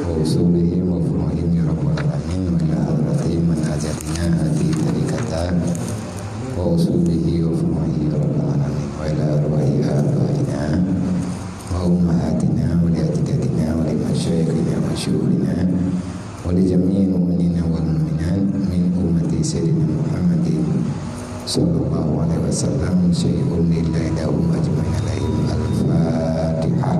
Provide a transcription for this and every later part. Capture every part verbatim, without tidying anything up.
وأصولهم وفروعهم يا رب العالمين، وإلى حضرة من أجدنا هذه الطريقة وأصوله وفروعه يا رب العالمين، وإلى أرواح آبائنا وأمهاتنا ولأجدادنا ولمشايخنا وشيوخنا ولجميع المؤمنين والمؤمنات من أمة سيدنا محمد صلى الله عليه وسلم، شيء لله لهم أجمعين عليهم. الفاتحة.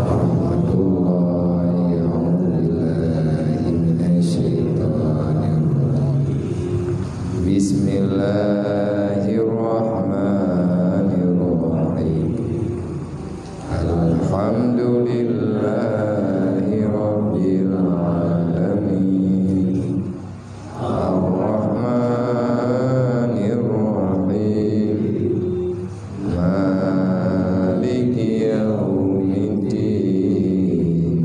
ورحمة الله. أعوذ بالله من الشيطان الرجيم. بسم الله الرحمن الرحيم. الحمد لله رب العالمين. الرحمن الرحيم. مالك يوم الدين.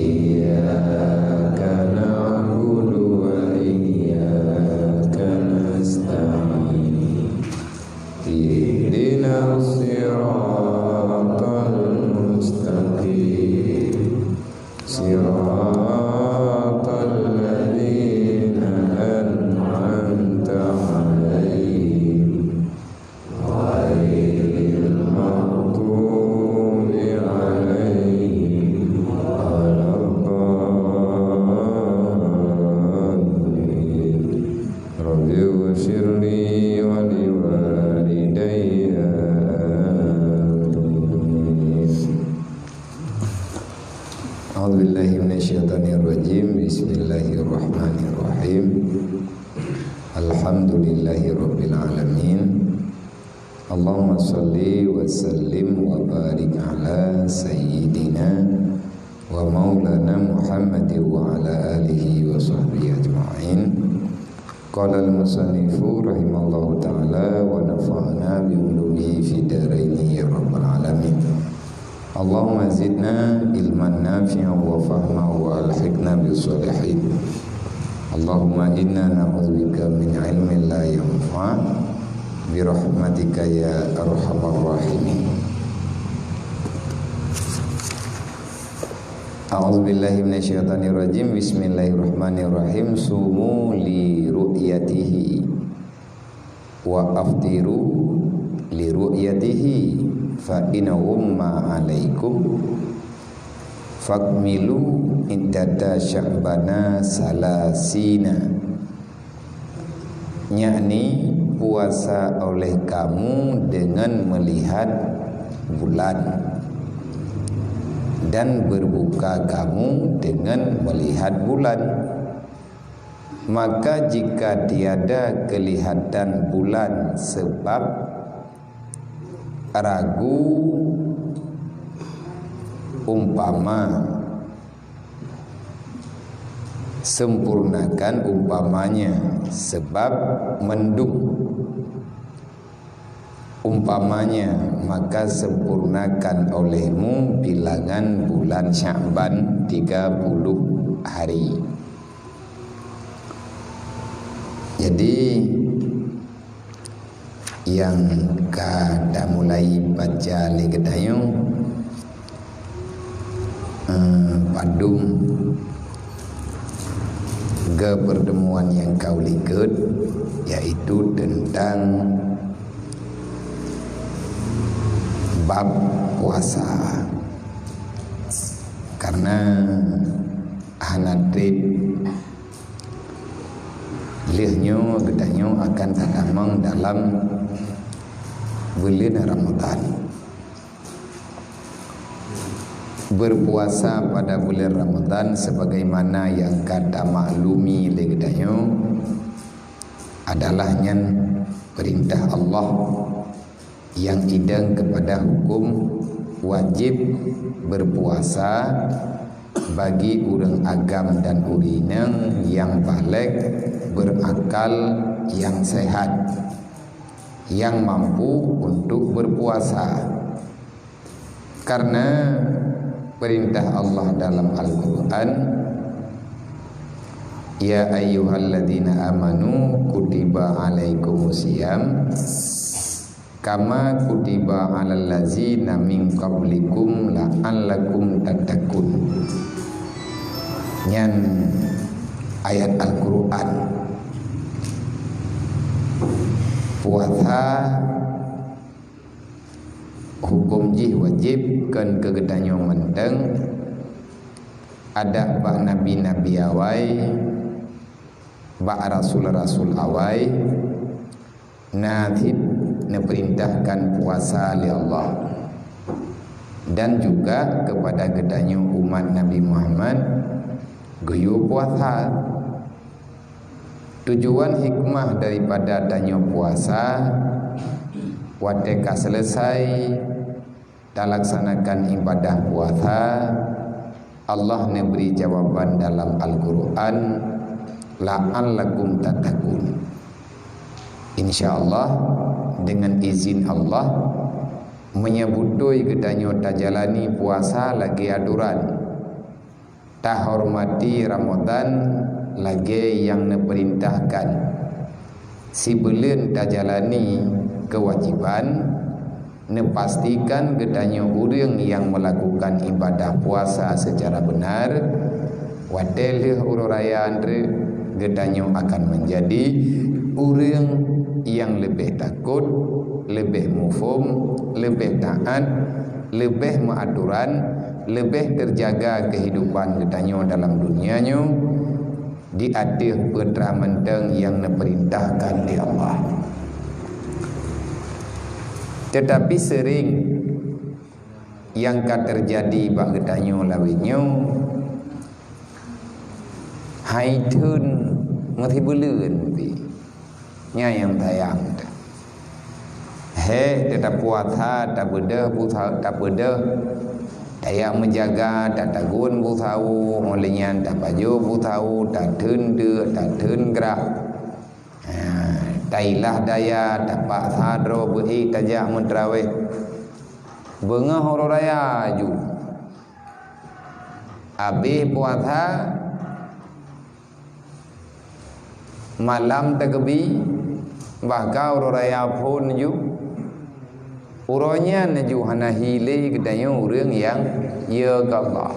إياك نعبد وإياك نستعين. اهدنا الصراط المستقيم. صراط الذين أنعمت عليهم. غير المغضوب عليهم ولا الضالين. رب اغفر لي ولوالدي. آمين. أعوذ بالله من الشيطان الرجيم. بسم الله الرحمن الرحيم. الحمد لله رب العالمين. اللهم صل وسلم وبارك على سيدنا ومولانا محمد وعلى آله وصحبه أجمعين. قال المصنف رحمه الله تعالى ونفعنا بعلومه في الدارين يا رب العالمين. اللهم زدنا علما نافعا وفهما وألحقنا بالصالحين. اللهم إنا نعوذ بك من علم لا ينفع برحمتك يا أرحم الراحمين. أعوذ بالله من الشيطان الرجيم. بسم الله الرحمن الرحيم. صوموا لرؤيته وأفطروا لرؤيته، فإن غم عليكم فأكملوا عدة شعبان ثلاثين. Yakni puasa oleh kamu dengan melihat bulan, dan berbuka kamu dengan melihat bulan. Maka jika tiada kelihatan bulan sebab ragu, umpama, sempurnakan umpamanya sebab mendung. Umpamanya, maka sempurnakan olehmu bilangan bulan Sya'ban tiga puluh hari. Jadi, nyang ka tamulai baca lé geutanyoe, eh, padum geupeurtemuan nyang ka ulikot, yaitu teuntang bab puasa. Karena hana treb lheueh nyoe geutanyoe akan tatamong dalam buleuen Ramadhan. Berpuasa pada bulan Ramadhan, sebagaimana nyang ka tamaklumi lé geutanyoe, adalah nyan peurintah Allah nyang idong keupada huköm wajéb berpuasa bagi ureuëng agam dan ureuëng inong nyang balek, beurakal, nyang seuhat, nyang mampu untuk berpuasa. Karena Perintah Allah dalam Al-Quran, "Ya ayyuhalladzina amanu kutiba alaikumusiyam kama kutiba alal ladzina min qablikum la'allakum tattaqun." Nyan ayat Al-Quran. Puasa huköm jih wajéb kon keu geutanyoe mantong, adak bak nabi-nabi awai, bak rasul-rasul awai, na cit neupeurintahkan puasa lé Allah. Dan juga keupada geutanyoe umat Nabi Muhammad geuyue puasa. Tujuan hikmah daripada tanyoe puasa, watée ka seuleusai talaksanakan ibadah puasa, Allah neubri jawaban dalam Al-Quran, "La'allakum tattaqun." Insya Allah, dengan izin Allah, meunyoe beutôi geutanyoe tajalani puasa lagée aturan, tahormati Ramadan lagée nyang neupeurintahkan, sibuleuen tajalani keuwajéban, neupastikan geutanyoe ureuëng nyang meulakukan ibadah puasa seucara beunar, watée lheueh uroe raya nyan, geutanyoe akan meunjadi ureuëng nyang leubeh takot, leubeh muphom, leubeh taát, leubeh meuatoran, leubeh teujaga keuhidupan geutanyoe dalam dunia nyoe di ateueh peue teuma mantong nyang neupeurintahkan lé Allah. Teutapi seuring nyang ka teujadi bak geutanyoe lawét nyoe, hai theun meusibuleuen pih. Nyan nyang sayang teuh. Hék, teuh tapuasa, tabeudôh busa-, tabeudôh, tajak meujaga, tatagun busawo, óh lheueh nyan tapajoh busawo, tatheun deuk, tatheun grah. Ha, tailah daya, tapaksa droe beu-ék tajak meuteurawéh. Beungoh uroe raya ju. Abéh puasa, malam takeubi, bahkan uroe raya phon ju. Uroe nyan ju hana hi lé geutanyoe ureuëng nyang yö keu Allah.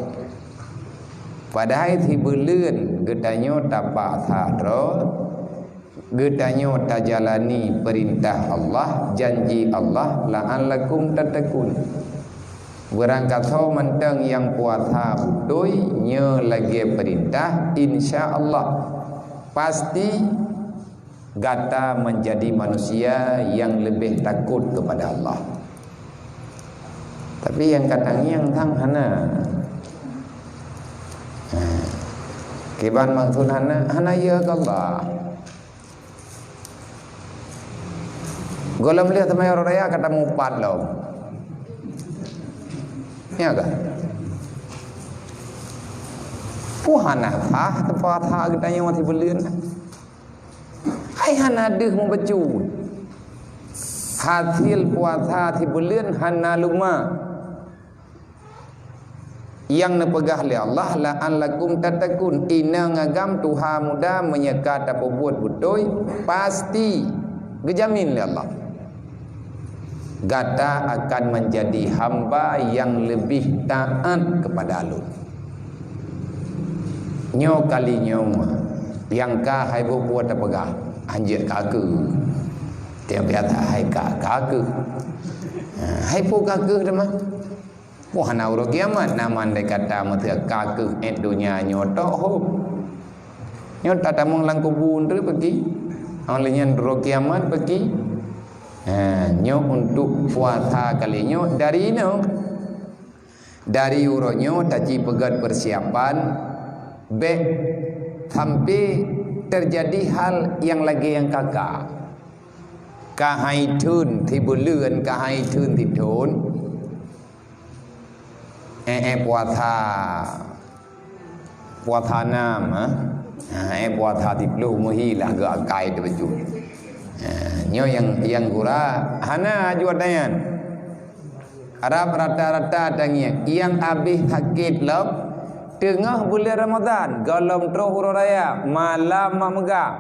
Padahai sibuleuen geutanyoe tapaksa droe, geutanyoe tajalani peurintah Allah, janji Allah, "La'allakum tattaqun." Beurangkasoe mantong nyang puasa beutôi nyoe lagée peurintah, insya Allah, pasti gata meunjadi manusia nyang leubeh takot keupada Allah. Tapi nyang ka tangieng sang hana. Ha. Kiban maksud hana, hana yö keu Allah. Gohlom lheueh teuma uroe raya ka tamupat lom. Nya ka? Peue hana sah teupuasa geutanyoe sibuleuen? Hai hana deuh meubacut. Hasil puasa sibuleuen hana luma. Nyang neupeugah lé Allah, "La'allakum tattaqun." Inong agam tuha muda meunyoe ka tapeubuet beutôi, pasti geujamin lé Allah, gata akan meunjadi hamba nyang leubeh taát keupada Lôn. Nyoe kali nyoe nyang ka hai buet-buet tapeugah, anjeuk ka keuh. Tiep biasa hai ka, ka keuh. Ha, hai peue ka keuh teuma? Wah, na uroe kiamat, na mandai kata meuteuk ka keuh ék donya nyoe tok hom. Nyoe tatamong lam kubu nteuk peuki. Óh lheueh nyan uroe kiamat peuki. Ha, nyoe untuk puasa kali nyoe dari inoe. Dari uroe nyoe taci peugöt peusiapan, bék sampai teujadi hal nyang lagée nyang ka-ka. Ka hai thon sibuleuen, ka hai thon sithon, eh, eh, puasa, puasa nam, eh. Ha, eh, puasa siploh meuhi lah geuakai teubeujeuet. Ha, nyoe nyang, nyang gura hana aju ata nyan. Rab rata-rata tangieng nyang abéh sakét lom teungoh buleuen Ramadhan, gohlom troh uroe raya, malam mak meugah.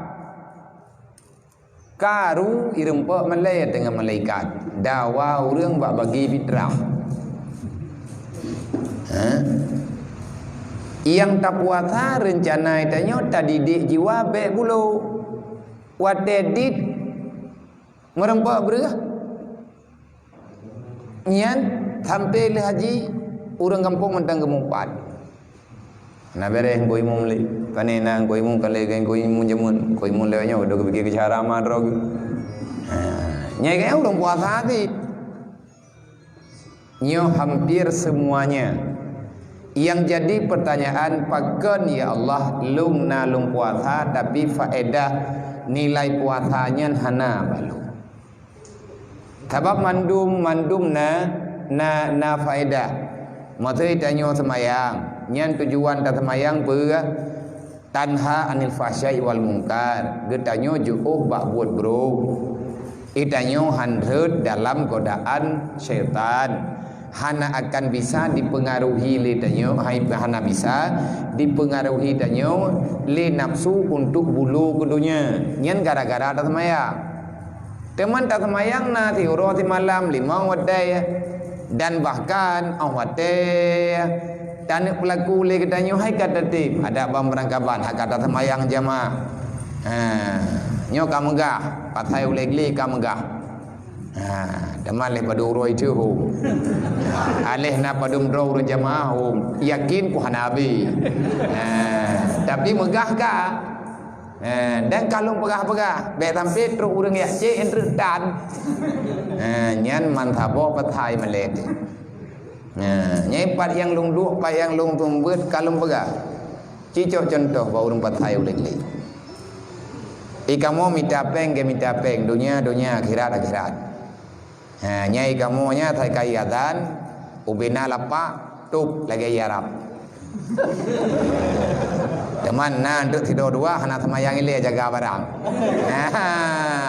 Karu ireumpok malée teungoh malaikat dawa ureuëng bak bagi fitrah. Ha? Nyang tapuasa reuncana tanyoe tadidik jiwa bék bulo. Watée dit meureumpok breueh. Nyan sampoe lheueh haji ureuëng gampông mantong geumeupat. Na beureh ngko imum lé. Pane na ngko imum ka lé ngko imum jameun. Ngko imum lé nyoe dok geupike keu cara ma droe. Ha, nyai kaya ureuëng puasa cit. Nyoe hampir semuanya. Yang jadi pertanyaan, pakon ya Allah lôn na lôn puasa tapi faedah nilai puasa nyan hana bak lôn. Sabab mandum, mandum na, na, na faedah. Maksud tanyoe seumayang, nyan tujuan taseumayang peue? Tanha anil fahsyai wal munkar. Geutanyoe jiôh bak buet brok. Geutanyoe han rhot dalam godaan syaitan. Hana akan bisa dipengaruhi lé tanyoe, hai, hana bisa dipengaruhi tanyoe lé nafsu untuk bulo keu donya. Nyan gara-gara taseumayang. Teuma taseumayang na siuroe simalam limong watée, dan bahkan óh watée taneuk peulaku lé geutanyoe hai ka tatem adak ban beurangkaban hak ka taseumayang jamaah. Ha, nyoe ka meugah, pasai ulée glé ka meugah. Ha, teuma lé padum uroe itu hom. Aléh na padum droe ureuëng jamaah hom, yakin ku hana abéh. Ha, tapi meugah ka. Eh, dan ka lôn peugah-peugah, bék sampoe trok ureuëng jak cék entreutan. Eh, nyan man saboh peuthai malée. Eh, nyai pat nyang lôn duek, pat nyang lôn seumeubeuet ka lôn peugah. Cicok cuntoh bak ureuëng peuthai ulée-ulée. Ikamoe mita péng, geumita péng, donya, donya, akhirat, akhirat. Ha, nyai kamoe nyan asai ka iazan, ubena lapak, tup lagée ié Arab. Teuma na deuek sidroe dua hana seumayang ilée jaga barang. Ha,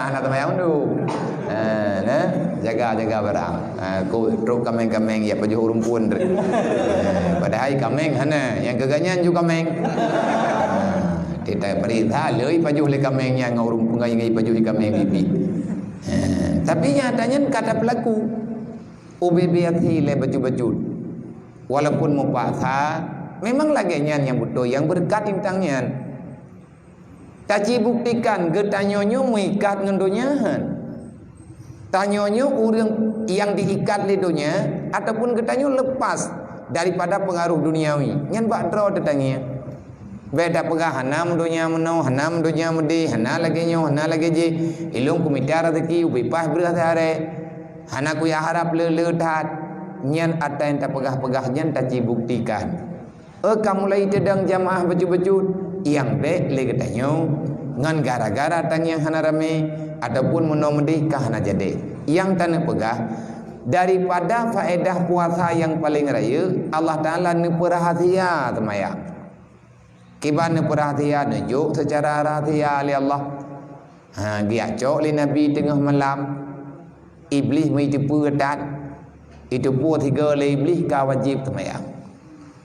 hana seumayang undum. Ha, nah, jaga-jaga barang. Ha, ku trok kaméng-kaméng ya pajoh ureuëng pun. Ha, padahai kaméng hana, nyang keu gobnyan ju kaméng. Ha, kita periksa lé pajoh lé kaméng nyang ureuëng pun ngai pajoh lé kaméng bibi. Eh, tapi nyata nyan ka tapeulaku. Ubé-bé até lé bacut-bacut. Walaupun mupaksa, memang lagée nyan nyang beutôi, nyang beureukat tintang nyan. Tacibuktikan geutanyoe nyoe meuikat ngon donya han. Tanyoe nyoe ureuëng nyang diikat lé donya ataupun geutanyoe lepas daripada pengaruh duniawi. Nyan bak droe teutangieng. Bék tapeugah hana meudonya meunoe, hana meudonya meudeh, hana lagée nyoe, hana lagée jih. Ilôn kumita raseuki ubé paih breueh siharée. Hana kuya harab le-le that. Nyan ata nyang tapeugah-peugah nyan tacibuktikan. Éh, ka mulai teudong jamaah bacut-bacut, nyang bék lé geutanyoe ngon gara-gara tangieng hana ramé ataupun meunoe meudeh ka hana jadi. Nyang taneuk peugah, daripada faedah puasa nyang paleng rayeuk, Allah Taala neupeurahsia seumayang. Kiban neupeurahsia, neujok seucara rahsia lé Allah. Ha, geujak cok lé Nabi teungoh malam. Iblih meuteupeue that. Iteupeue sigoe lé Iblih ka wajéb seumayang.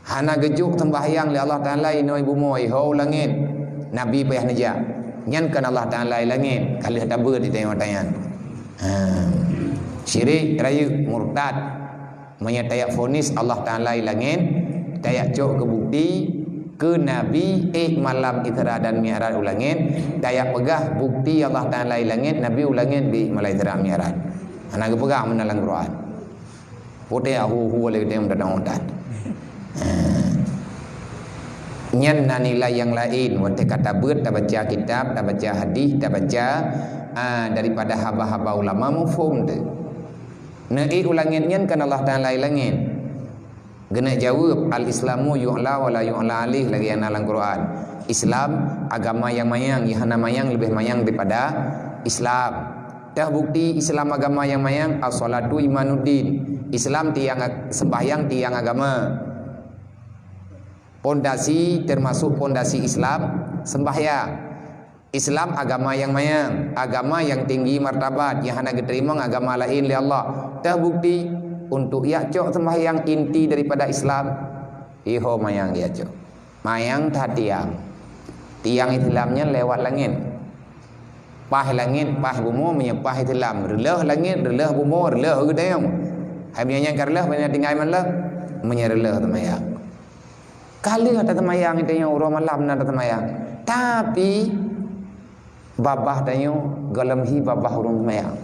Hana geujok seumbahyang lé Allah Taala inoe bumoe, iho u langét. Nabi payah neujak. Nyan kon Allah Taala i langét, ka lheueh tabeuet di tanyoe-tanyoe. Ha. Syirik, rayeuk, murtad. Meunyoe tajak vonis Allah Taala i langét, tajak cok keu bukti keu Nabi ék malam Isra dan Mi'raj u langét, tajak peugah bukti Allah Taala i langét, Nabi u langét di malam Isra Mi'raj. Hana geupeugah meunan lam Quran. Putéh ahu-hu lé geutanyoe meudatang utat. Ha. Nyan na nilai nyang laén watée ka tabeuet tabaca kitab, tabaca hadih, tabaca, ah, daripada haba-haba ulama muphom teuh. Neuék u langét nyan kan Allah Taala i langét. Geuneuk jaweueb, "Al-Islamu yu'la wa la yu'la alaih," lagée nyang na lam Quran. Islam agama nyang manyang, nyang hana manyang leubeh manyang daripada Islam. Teuh bukti Islam agama nyang manyang, "As-salatu imaduddin." Islam tiang ag-, sembahyang tiang agama. Pondasi, termasuk pondasi Islam, sembahyang. Islam agama nyang manyang, agama nyang tinggi martabat, nyang hana geuteurimong agama laén lé Allah. Teuh bukti, Untuk jak cok seumbahyang inti daripada Islam, iho mayang jak cok. Mayang that tiang. Tiang Islam nyan lewat langét. Paih langét, paih bumoe, meunyoe paih Islam, reuloh langét, reuloh bumoe, reuloh geutanyoe. Hai meunyoe nyan ka reuloh, meunyoe tinggai man lom, meunyoe reuloh teumayang. Ka lheueh that teumayang, geutanyoe uroe malam na that teumayang. Tapi, babah tanyoe gohlom hi babah ureuëng teumayang.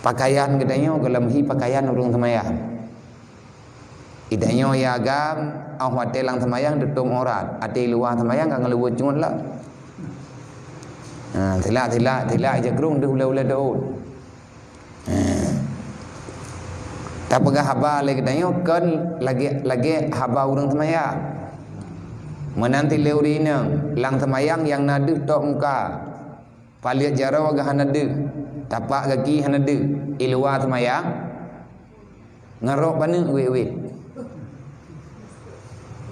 Pakaian geutanyoe gohlom hi pakaian ureuëng teumayang. Geutanyoe ya agam, óh watée lam teumayang tutup aurat, até luwa teumayang ka ngeuluweue cungut lom. Ha, tilak, tilak, tilak jakrong deuh ulée-ulée deuôt. Ha. Tapeugah haba lé geutanyoe kon lagée, lagée haba ureuëng teumayang. Meunan tilée ureuëng inong, lam teumayang nyang na deuh tok muka. Paleuet jaroe geuh hana deuh, tapak gaki hana deuh, i luwa teumayang, ngon rok paneuk wét-wét.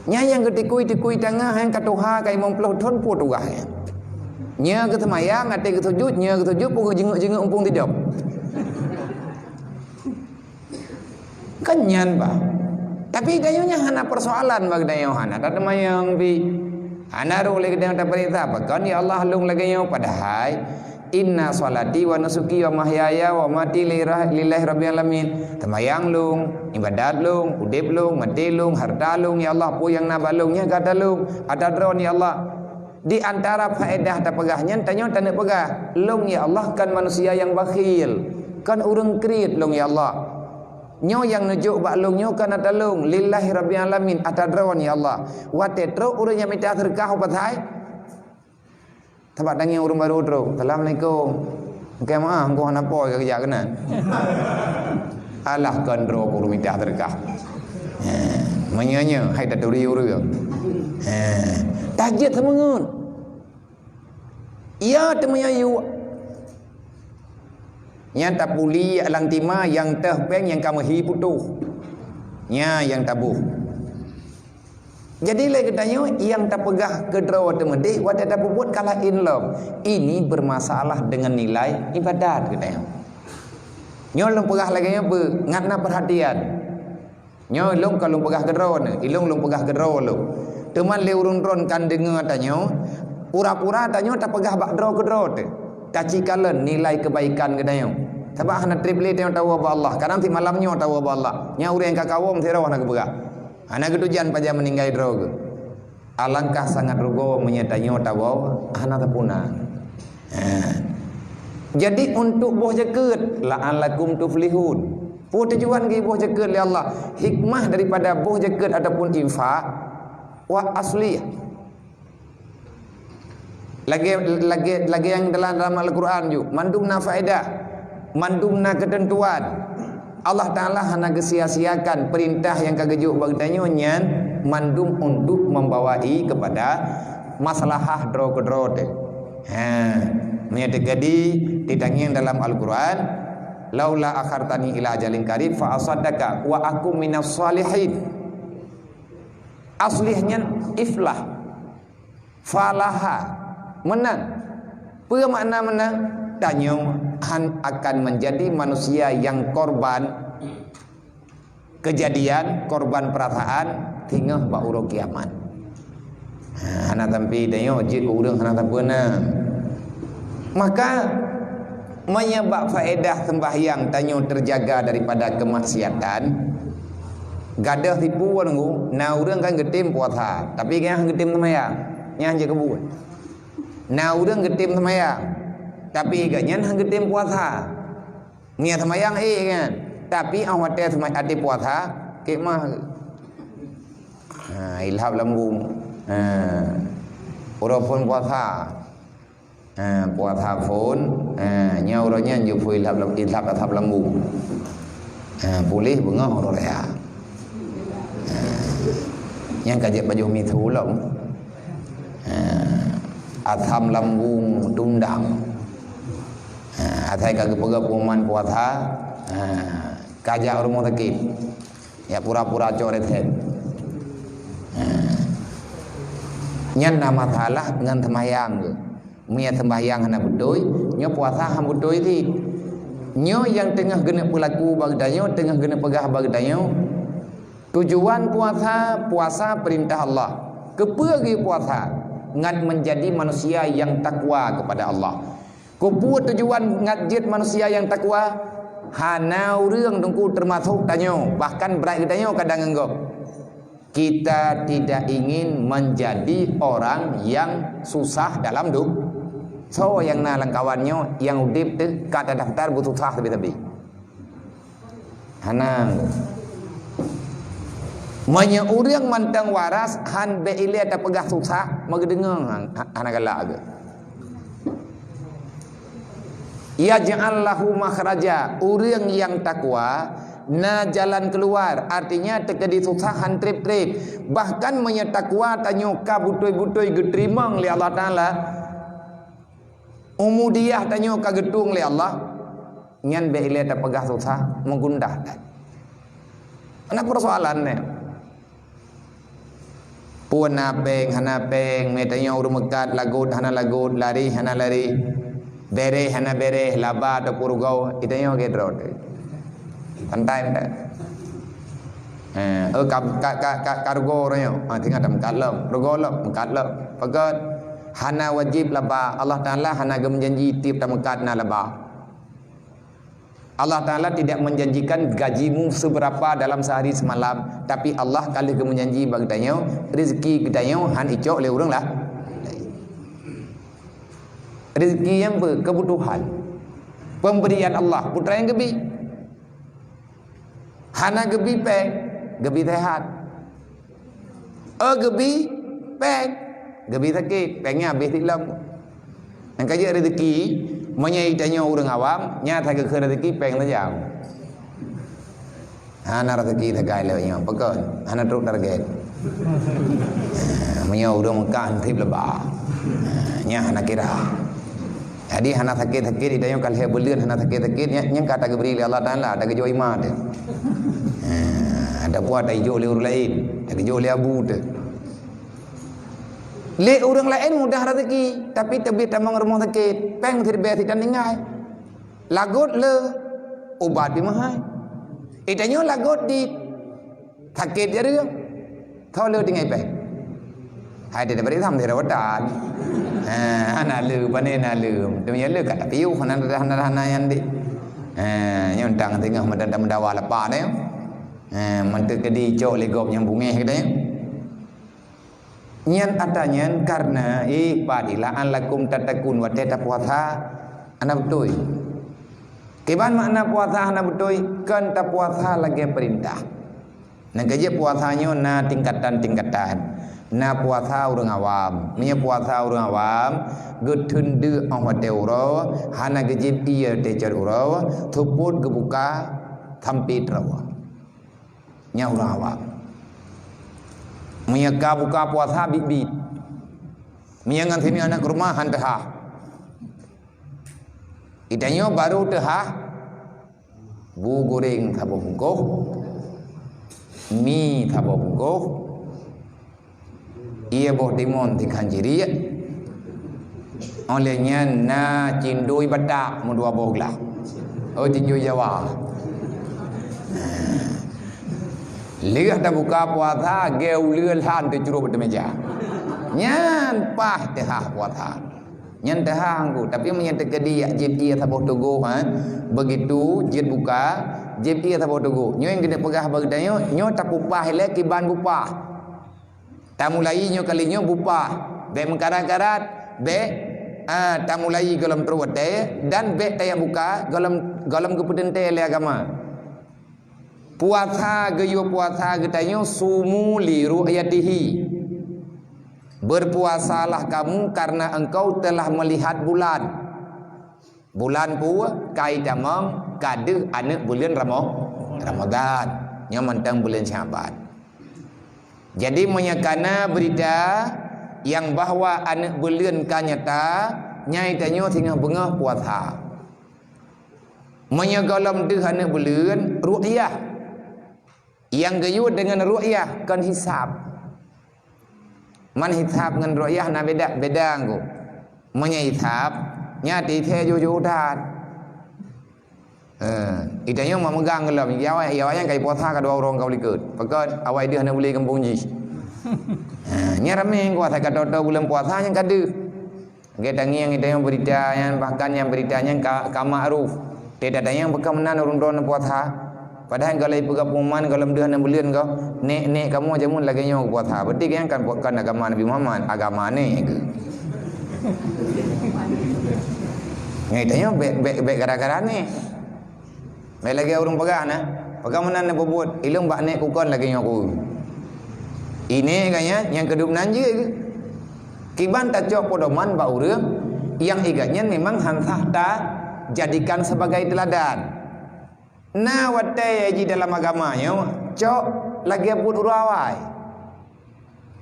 Nyan nyang geutikui-tikui tangah nyang ka tuha ka limong ploh thon peue tugaih nyan. Nyoe geuteumayang, até geusujut, nyoe geusujut, peue geujeungeuek-jeungeuek muphom sidom. Kan nyan bah. Tapi geutanyoe nyan hana peusoalan bak geutanyoe, hana tateumayang pih. Hana rôh lé geutanyoe tapeuriksa, pakon ya Allah lôn lagée nyoe, padahai, "Inna sholati wa nusuki wa mahyaya wa mamati lira-, lillahi rabbil alamin." Teumayang lôn, ibadat lôn, udeb lôn, maté lôn, hareuta lôn, ya Allah, peue nyang na bak lôn, nyan gata lôn, ata droe ya Allah. Di antara faedah tapeugah nyan, tanyoe taneuk peugah, "Lôn, ya Allah, kon manusia nyang bakhil, kon ureuëng kriet lôn, ya Allah. Nyoe nyang neujok bak lôn nyoe kon ata lôn, lillahi rabbil alamin, ata droe, ya Allah." Watée trok ureuëng nyang mita seudeukah u pasai, sabab tangieng ureuëng barô trok, "Assalamualaikum." "Oke, maaf, engkau hana po ka geujak keunan." Alah, kon droe ureuëng mita seudeukah. Ha, meunyoe nyoe hai taturi ureuëng. Ha, tajeuet seumeungeut. Ya, teumanyong yue. Nyan tapuli lam tima nyang teuh péng nyang ka meuhi putôh. Nyan nyang taboh. Jadi lé geutanyoe nyang tapeugah keudroe teumeudeh watée tapeubuet ka laén lom. Ini bermasalah dengan nilai ibadat geutanyoe. Nyoe lôn peugah lagée nyoe beu, ngat na perhatian. Nyoe lôn ka lôn peugah keudroe neuh, ilôn lôn peugah keudroe lôn. Teuma lé ureuëng droe kan deungoe tanyoe, pura-pura tanyoe tapeugah bak droe keudroe teuh. Tacikalon nilai keubaikan geutanyoe. Sabab hana treb lé tanyoe tawoe bak Allah, kadang si malam nyoe tawoe bak Allah. Nyan ureuëng nyang ka kawöm sidroe hana geupeugah. Hana geutujan pajan meuninggai droe geuh. Alangkah sangat rugoe meunyoe tanyoe tawoe hana tapuna. Ha. Jadi untuk boh jakeuet, "La'allakum tuflihun." Peue tujuan geuboh jakeuet lé Allah? Hikmah daripada boh jakeuet ataupun infak, wa aslih. Lagée, lagée, lagée nyang dalam, dalam Al-Quran ju, mandum na faedah, mandum na keuteuntuan. Allah Taala hana geusia-siakan peurintah nyang ka geujok bak geutanyoe nyan mandum untuk membawai kepada maslahah droe keudroe teuh. Ha, meunyoe teukeudi ditangieng dalam Al-Quran, "Laula akhartani ila ajalin qarib fa asaddaqa wa akum minas shalihin." Aslih nyan iflah. Falaha, meunang. Peue makna meunang? Tanyoe han akan menjadi manusia nyang korban keujadian, korban peurasaan singoh bak uroe kiamat. Ha, hana sampai tanyoe jeuet keu ureuëng hana sapeue na. Maka, meunyoe bak faedah seumbahyang tanyoe teujaga daripada keumaksiatan, gadôh sipu nunggu, na ureuëng kan geutem puasa, tapi gobnyan han geutem seumbahyang, nyan jeuet keu buet. Na ureuëng geutem seumbahyang, tapi gobnyan han geutem puasa. Ngieng seumbahyang ék kan, tapi óh watée seumbahyang até puasa, kék mah. Ha, ilhab lambung. Ha. Uroe phon puasa. Ha, puasa phon. Ha, nyoe uroe nyan jeuet phon ilhab lam, ilhab asab lambung. Ha, puléh beungoh uroe raya. Ha. Nyang ka jeuet pajoh miseue lom. Ha. Asam lambung tundang. Ha, asai ka geupeugah pengumuman puasa. Ha, ka jak rumoh sakét. Ya pura-pura cok resep. Ha. Nyan na masalah ngon seumbahyang tu. Meunyoe seumbahyang hana beutôi, nyoe puasa han beutôi cit. Nyoe nyang teungoh geuneuk peulaku bak geutanyoe, teungoh geuneuk peugah bak geutanyoe, tujuan puasa, puasa peurintah Allah. Keupeue geupuasa? Ngat meunjadi manusia nyang takwa keupada Allah. Keupeue tujuan ngat jeuet manusia nyang takwa? Hana ureuëng teungku teumasok tanyoe, bahkan brat geutanyoe kadang ngon gob. Kita tidak ingin menjadi orang yang susah dalam du-, soe nyang na lam kawan nyoe nyang udeb teuh ka tadaftar beususah sabe-sabe. Hana. Meunyoe ureuëng mantong waras, han bék ilée tapeugah susah, meugeudeungoe han-, hana galak geuh. Yaj'al lahu makhraja, ureuëng nyang takwa na jalan keuluar, artinya teukeudi susah han treb-treb. Bahkan meunyoe takwa tanyoe ka beutôi-beutôi geuteurimong lé Allah Taala, ubudiyah tanyoe ka geutueng lé Allah, nyan bék ilée tapeugah susah, meugundah that. Hana peusoalan nyan. Peue na péng, hana péng, meutanyoe ureuëng meukat, lagot hana lagot, lari hana lari, béréh hana béréh, laba ataupun rugoe, itanyoe keudroe teuh. Santai meukat. Eh, oh, ka, ka, ka, ka, ka rugoe uroe nyoe. Ah, tinggai tameukat lom. Rugoe lom, meukat lom. Pakon? Hana wajéb laba. Allah Taala hana geumeujanji tieb tameukat na laba. Allah Taala tidak menjanjikan gajimu seberapa dalam sehari semalam, tapi Allah ka lheueh geumeujanji bak geutanyoe, rezeki geutanyoe han icok lé ureuëng lah. Rezeki nyang peu? Keubutuhan. Pemberian Allah, putra nyang geubi. Hana geubi péng, geubi sehat. Oh, geubi péng, geubi sakét, péng nyan habéh sigohlom. Nyang ka jeuet rezeki, meunyoe itanyoe ureuëng awam, nyan sageukheun rezeki péng saja. Hana rezeki sagai lé nyoe, pakon? Hana trok target. Meunyoe ureuëng Mekah nasib laba. Nyan hana kira. Jadi hana sakét-sakét, itanyoe ka lhée buleuen hana sakét-sakét, nyan, nyan ka tageubri lé Allah Taala, tageujok iman teuh. Ha, ataupun taijok lé ureuëng laén, tageujok lé abu teuh. Lé ureuëng laén mudah rezeki, tapi teubiet tamong rumoh sakét, péng siribée sitan tinggai. Lagot le, ubat pih meuhai. Itanyoe lagot di sakét jareung. Tho le tinggai péng. Hai, tidak beri sam tidak wetan. Eh, hana le, pane na le. Demi le kat tapi hana hana hana yang di. Eh, nyang tang tengah meudawa lapa ni. Eh, manteukeudi cok lé gob nyang bungéh kita. Nyan ata nyan karena, eh, pat la'allakum tattaqun, watée tapuasa, hana beutôi. Kiban makna puasa hana beutôi, kon tapuasa lagée peurintah. Nyang keujeuet puasa nyoe na tingkatan-tingkatan. Na puasa ureuëng awam. Meunyoe puasa ureuëng awam, geutheun deuk óh watée uroe, hana geujieb ié teucot uroe, seupôt geubuka sampoe troe. Nyan ureuëng awam. Meunyoe ka buka puasa biet-biet. Meunyoe ngon sinoe aneuk rumoh han teuhah. Itanyoe barô teuhah bu goreng saboh bungkôh, mi saboh bungkôh, ié boh timon tikhan ciriek. Óh lheueh nyan na cindui Batak meudua boh glah. Oh, cindui Jawa. Lheueh tabuka puasa, geu uleue lhan teucrôb ateueh meja. Nyan paih teuhah puasa. Nyan teuhah angku, tapi meunyoe teukeudi jak jieb ié saboh teugôh, ha, begitu jeuet buka, jieb ié saboh teugôh. Nyoe nyang keuneuk peugah bak geutanyoe, nyoe tapeupaih lé kiban bupah. Tamulai nyoe kali nyoe bupah, bék meukarat-karat, bék, ah, tamulai gohlom trôh watée, dan bék tayang buka gohlom, gohlom geupeuteuntée lé agama. Puasa geuyue puasa geutanyoe sumu li ru'yatihi. Berpuasalah kamu karena engkau telah melihat bulan. Bulan peue? Ka itamong ka deuh aneuk buleuen Ramo-, Ramadhan. Nyoe mantong buleuen Syaban. Jadi meunyoe kana beurita nyang bahwa aneuk buleuen ka nyata, nyan itanyoe singoh beungoh puasa. Meunyoe gohlom deuh aneuk buleuen, ru'yah. Nyang geuyue deungon ru'yah kon hisab. Man hisab ngon ru'yah na beda, beda angku. Meunyoe hisab, nyan teuntée jujur that. Ha, itanyoe mak meugang gohlom, ya awai, ya awai nyang kai puasa ka dua uroe ka u likot. Pakon awai deuh hana boleh gampông jih. Ha, nyan ramé kuasa ka toto bulan puasa nyang ka deuh. Lagèe tangieng itanyoe berita nyan, bahkan nyang berita nyan ka, ka makruf. Teutatanyong pakon meunan ureueng droeneuh puasa. Padahai kalau ipeugah pengumuman gohlom deuh hana buleuen goh, nek, nek kamoe jameun lagèe nyoe puasa. Berarti kan, kan bukan agama Nabi Muhammad, agama nek ke. Ngai tanyoe bèk, bèk, bèk gara-gara nek. Bèk lagèe ureueng peugah na, pakon meunan neupeubuet, ilôn bak nek kukon lagèe nyoe ku. Iné kan nyan, nyang keudum nan jeuet ke. Kiban tacok pedoman bak ureueng nyang igat nyan memang han sah tajadikan sebagai teuladan. Na watèe jih dalam agama nyoe cok lagèe buet ureueng awai.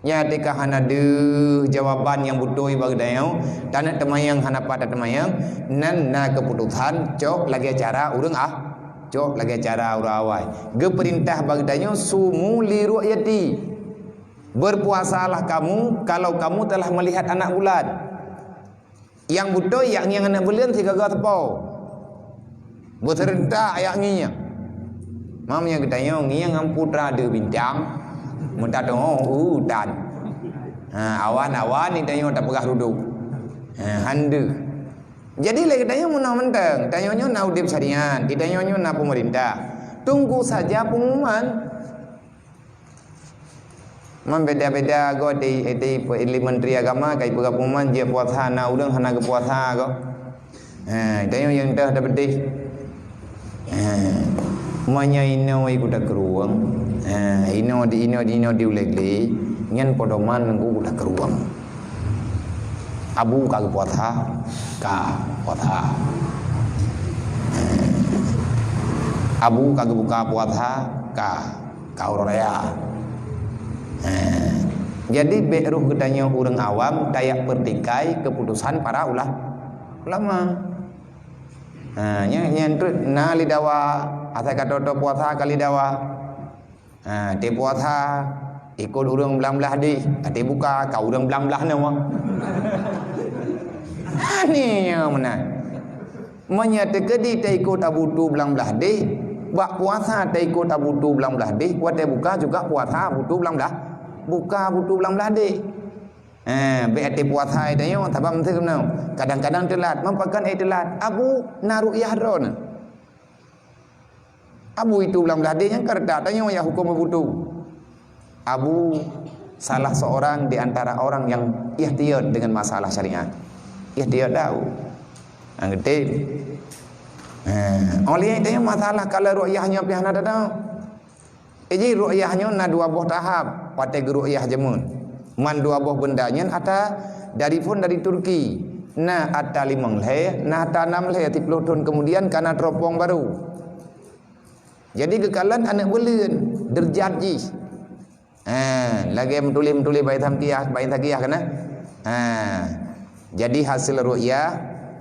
Nyan teuka hana deuh jawaban nyang beutôi bak geutanyoe, taneuk teumayang hana pat tateumayang, nan na keuputosan cok lagèe cara ureueng ah, cok lagèe cara ureueng awai. Geupeurintah bak geutanyoe, "Sumu li ru'yati." Berpuasalah kamu kalau kamu telah melihat anak bulan. Nyang beutôi yak ngieng aneuk buleuen sigoe-goe teupo. Beuseurentak yak ngieng. Mam nyang geutanyoe ngieng ngon putra deuh bintang, meutateu'oh u utan. Ha, awan-awan itanyoe tapeugah rudok. Ha, han deuh. Jadi lé geutanyoe meunoe mantong, tanyoe nyoe na udeb syariat, itanyoe nyoe na peumeurintah. Tunggu saja pengumuman. Man beda-beda goe di, di, di Menteri Agama, kai peugah pengumuman jeuet puasa, na ureueng hana geupuasa goe. Ha, tanyoe nyang dah dapeudeh. Ha, meunyoe inoe ikot takeurueng. Ha, inoe di, inoe di, inoe di ulèe glé, nyan pedoman ngon ikot takeurueng. Abu ka geupuasa, ka puasa. Abu ka geubuka puasa, ka, ka uroe raya. Eh, jadi bèk roh geutanyoe ureueng awam tajak peurtikai keuputosan para ula-, ulama. Ha, nyan, nyan treuk na lé dawa, asai ka toto puasa ka lé dawa. Ha, watèe puasa, ikot ureueng blang blaih deh. Watèe buka, ka ureueng blang blaih nyoe. Aneh meunan. Meunyoe teukeudi taikot Abu Tu blang blaih deh, bak puasa taikot Abu Tu blang blaih deh, watèe buka juga puasa Abu Tu blang blaih, buka Abu Tu blang blaih deh. Ha, bèk watèe puasa tanyoe, sabab meuteumé kadang-kadang teulat. Meupakon éh teulat? Abu na ru'yah droeneuh. Abu itu blang blaih deh nyang ka reutak, tanyoe ya huköm Abu Tu. Abu salah seorang di antara orang yang ihtiyat dengan masalah syariat. Ihtiyat dah Abu. Anggeutem. Ha, oleh itu masalah kalau ru'yah nyoe pih hana datang. Jadi ru'yah nyoe na dua boh tahap watèe geuru'yah jameun. Man dua boh beunda nyan ata dari phon dari Turki. Na ata limong lhèe, na ata nam lhèe, siplôh thon kemudian kana teropong baru. Jadi geukalon aneuk buleuen, deurjat jih. Ha, lagèe meutuléh-meutuléh bak Insakiah, bak Insakiah kana? Ha. Jadi hasil ru'yah,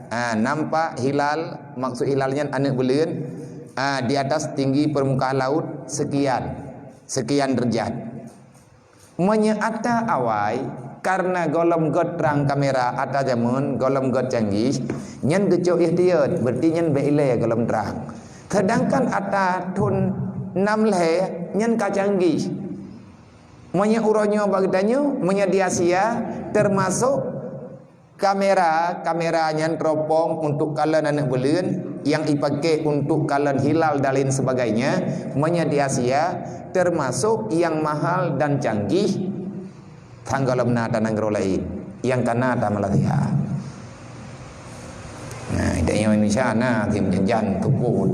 ha, nampak hilal, maksud hilal nyan aneuk buleuen, ha, di atas tinggi permukaan laut sekian, sekian derajat. Meunyoe ata awai, karena gohlom göt trang kamera ata jameun, gohlom göt canggih, nyan geucok ihtiyat, berarti nyan bèk ilèe gohlom trang. Sedangkan ata thon nam lhèe nyan ka canggih. Meunyoe uroe nyoe bak geutanyoe, meunyoe di Asia, termasuk kamera, kamera nyan teropong untuk kalon aneuk buleuen, nyang ipaké untuk kalon hilal dan lain sebagainya, meunyoe di Asia, termasuk nyang mahal dan canggih, tanggohlom na ata nanggroe laén, nyang kana ata Malaysia. Nah, di Indonesia na tim janjan tukut,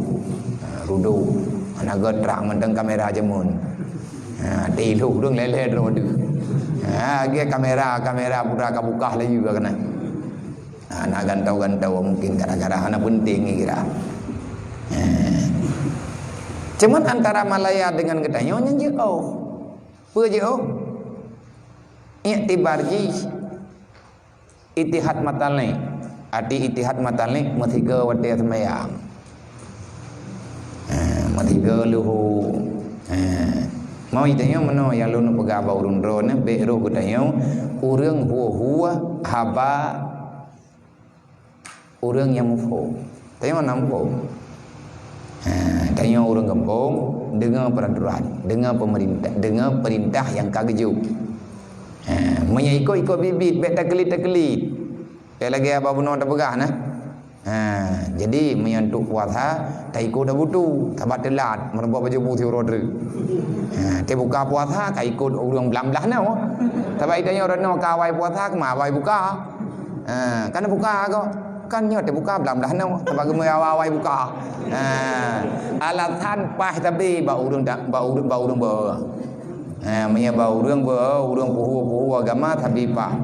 ha, rudu, hana göt trang mantong kamera jameun. Ha, tilu dong lele droe tu. Ha, lagèe kamera, kamera putra ka bukah laju ka keunan. Ha, na gantau-gantau mungkin gara-gara hana penting kira. Ha. Cuman antara Malaya dengan geutanyoe nyan jeuet oh. Peue jeuet oh? Iktibar jih. Itihad matalek. Arti itihad matalek meusigoe watèe seumayang. Ha, meusigoe leuhô. Ha. Mau itanyoe meunoe nyang lôn peugah bak ureueng droeneuh, bèk roh geutanyoe ureueng hueh-hueh haba ureueng nyang muphom. Tanyoe na muphom. Ha, tanyoe ureuëng gampông, deungoe peuraturan, deungoe peumeurintah, deungoe peurintah nyang ka geujok. Ha, meunyoe ikot-ikot biet-biet, bék takeulit-takeulit. Bék lagée haba bunoe tapeugah na. Ha, jadi meunyoe untuk puasa, taikot Abu Tu, sabab teulat, meureumpok baju bu siuroe treuk. Ha, teubuka puasa, ka ikot ureuëng blah-blah nyoe. Sabab itanyoe ureuëng nyoe ka awai puasa, keuma awai buka. Ha, kan buka kok. Kan nyoe teubuka blah-blah nyoe, sabab geumeuawai-awai buka. Ha, alasan paih tabi bak ureuëng ta-, bak ureuëng, bak ureuëng beu. Ha, meunyoe bak ureuëng beu, ureuëng puhu-puhu agama tabi paih.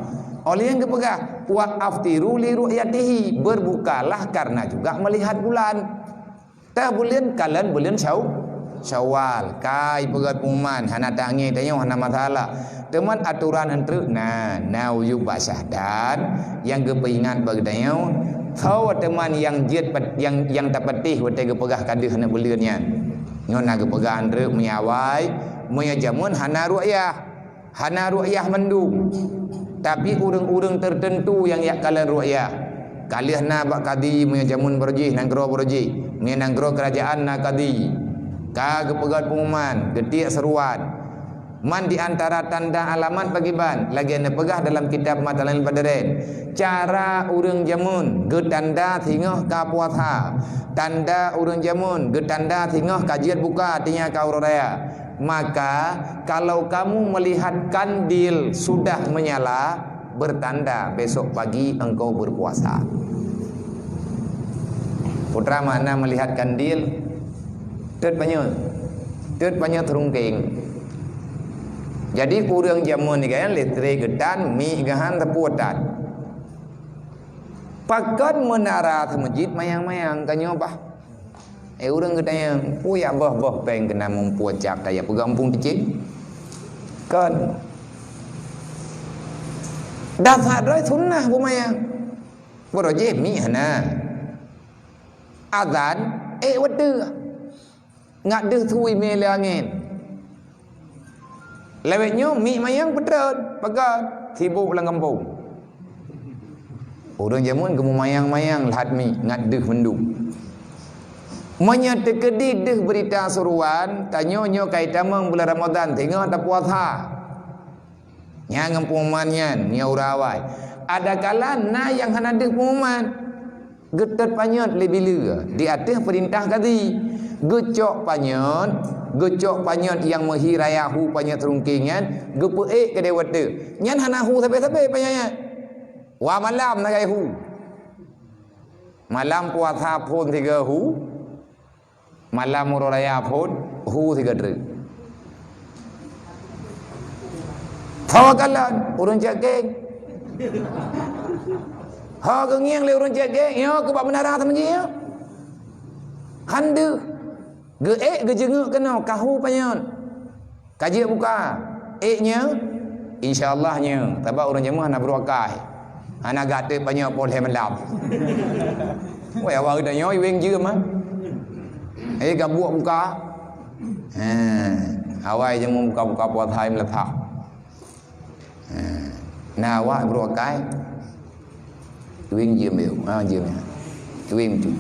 Óh lheueh nyan geupeugah, "Wa aftiru li ru'yatihi," berbukalah karena juga melihat bulan. Teuh buleuen kalon buleuen Syaw-, Syawal. Kai peugét pengumuman, hana tangé tanyoe, hana masalah. Teuma aturan eunteuk na, na ujob bak syahdan nyang geupeuingat bak geutanyoe. Soe teuma nyang jeuet pet-, nyang, nyang tapatéh watée geupeugah ka deuh aneuk buleuen nyan. Nyoe na geupeugah eunteuk meunyoe awai, meunyoe jameun hana ru'yah. Hana ru'yah mandum, tapi ureuëng-ureuëng teuteuntu nyang jak kalon ru'yah. Ka lheueh na bak kadi meunyoe jameun barojih, nanggroe barojih. Meunyoe nanggroe keurajeuen na kadi. Ka geupeugét pengumuman, geutiek seuruan. Man di antara tanda alamat pakriban, lagée neupeugah dalam kitab Mathalul Badarain. Cara ureuëng jameun geutanda singoh ka puasa. Tanda ureuëng jameun geutanda singoh ka jeuet buka, artinya ka uroe raya. Maka, kalau kamu melihat kandil sudah menyala, bertanda besok pagi engkau berpuasa. Peue makna melihat kandil? Teuet panyöt. Teuet panyöt rungkeng. Jadi, ureuëng jameun nyan listrik geutan, mik geuhan, sapeue tan. Pakon meunara seumeujid mayang-mayang ka nyoe bah. Eh, ureuëng geutanyong, "Peue jak boh-boh péng keunan muphom cak kaya peugah muphom cicém?" Kon. Dasar droe sunnah beumayang. Barojih mik hana. Azan, eh, watée. Ngat deuh thui mé lé angén. Lawét nyoe mik mayang peutrön, peugah sibok lam gampông. Ureuëng jameun geumeumayang-mayang lheueh mik ngat deuh mandum. Meunyoe teukeudi deuh beurita suruan, tanyoe nyoe ka itamong bulan Ramadhan singoh tapuasa. Nyan ngon pengumuman nyan, nyoe uroe awai. Adakala na nyang hana deuh pengumuman. Geutot panyöt lé bileue di ateueh peurintah kadi. Geucok panyöt, geucok panyöt nyang meuhi raya hu panyöt rungkeng nyan, geupeuék keudéh watée. Nyan hana hu sabe-sabe panyöt nyan. Wa malam na gai hu. Malam puasa phon sigoe hu. Malam uroe raya phon hu sigoe treuk. Tho kalon ureuëng cek geng. Ho geungieng lé ureuëng cek geng, nyoe keu bak meunara seumeujih nyoe. Han deuh. Geuék geujeungeuk keunoe ka hu panyöt. Ka jeuet buka. Ék nyoe? Insya Allah nyoe. Sabab ureuëng jameun hana beureukat. Hana gata panyöt poh lhée malam. Wai awak geutanyoe iweng jeuem ah. Eh, gabuek buka. Ha, awai jameun buka-buka puasa hai meuleusa. Ha, na awak beureukat. Iweng jeuem yo. Ha, jeuem ya. Iweng tu.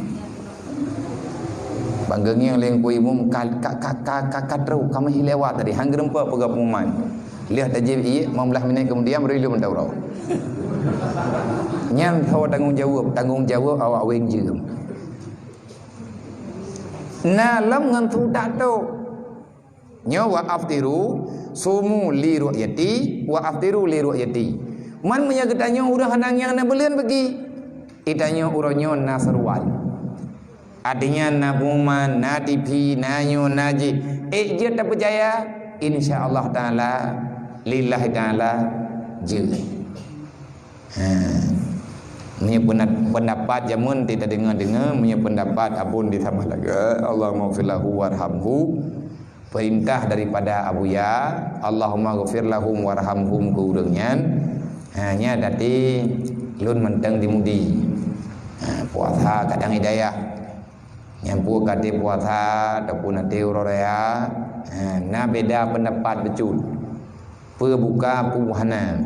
Bang geungieng lé ku imum ka, ka, ka, ka, ka, ka trok, ka meuhi lewat tadi. Han geureumpok peugah pengumuman. Lheueh tajib ié, lima belas minit kemudian baru ilum meudaurah. Nyan tho tanggong jaweueb, tanggong jaweueb awak weng jeuem. Na lom ngon su tak tok. Nyoe wa aftiru, sumu li ru'yati, wa aftiru li ru'yati. Man meunyoe geutanyoe ureuëng hana ngieng na buleuen bagi. Itanyoe uroe nyoe na seruan. Artinya na pengumuman, na T V, na nyoe, na jih. Ék jeuet tapeucaya, insya Allah Taala, lillahi Taala, jeuet. Ha. Meunyoe peuna-, peundapat jameun teudeungoe-deungoe, meunyoe peundapat abon di sama lagée, Allahumma fir lahu warhamhu. Perintah daripada Abuya, Allahumma ghafir lahum warhamhum keu ureuëng nyan. Ha, nya dati lôn mantong di Mudi. Ha, puasa kadang hidayah. Nyang peue ka até puasa ataupun até uroe raya, ha, na beda peundapat bacut. Peue buka, peue hana.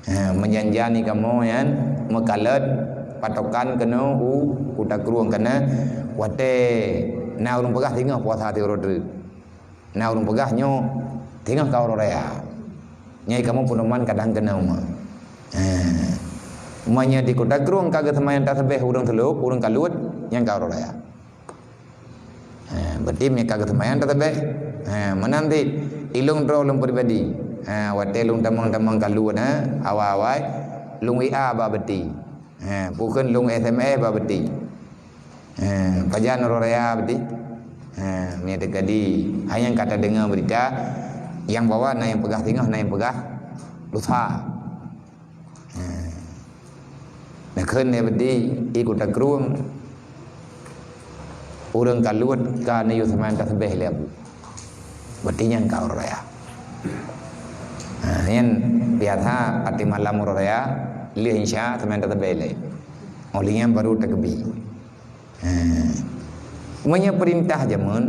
Ha, meujan-jan kamoe nyan meukalon patokan keunoe u kuta krueng kana watée Na ureuëng peugah singoh puasa siuroe treuk. Na ureuëng peugah nyoe singoh ka uroe raya. Nyai kamoe peudoman kadang keunoe ma. Ha. Meunyoe di Kuta Krueng ka geuseumayang tasbeh ureuëng Seulop, ureuëng Kaluet, nyan ka uroe raya. Ha, berarti meunyoe ka geuseumayang tasbeh. Ha, meunan cit, ilong droe lôn pribadi. Ha, watée lôn tamong-tamong Kaluet, ha, awai-awai, lôn W A bak Beuti. Ha, bukon lôn S M S bak Beuti. Ha, pajan uroe raya Beuti. Ha, meunyoe teuka di, hai nyang ka tadeungoe beurita, nyang bahwa na nyang peugah singoh, na nyang peugah lusa. Ha. Neukheun lé Beuti, i Kuta Krueng, ureuëng Kaluet ka neuyue seumayang tasbeh lé Abu. Berarti nyan ka uroe raya. Ha, nyan biasa até malam uroe raya, lheueh Isya seumayang tasbeh lé. Óh lheueh nyan baru takbir. Ha. Meunyoe peurintah jameun,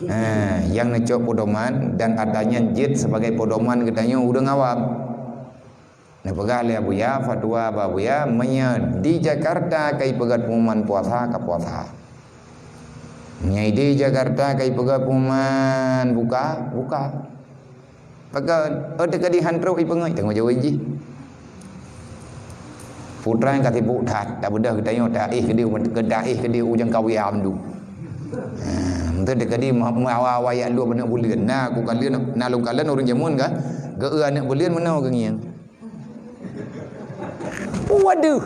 ha, nyang neucok peudoman dan atra nyan jeuet sibagai peudoman geutanyoe ureuëng awam. Neupeugah lé Abuya, fatwa bak Abuya, meunyoe di Jakarta ka ipeugét pengumuman puasa, ka puasa. Meunyoe di Jakarta ka ipeugét pengumuman buka, buka. Pakon, oh, teuka di han trok ipeungét, teungoh jaweueb jih. Putra nyang ka sibuk that, tak beudôh geutanyoe, tak éh keudéh, tak éh keudéh ujang kawiya amdu. Ha, meuteun teuka di ma-, ma-, awa-awa yak lua aneuk buleuen. Na, ku kalon, na lôn kalon ureuëng jameun ka, geu-eu aneuk buleuen meunoe geungieng. Waduh.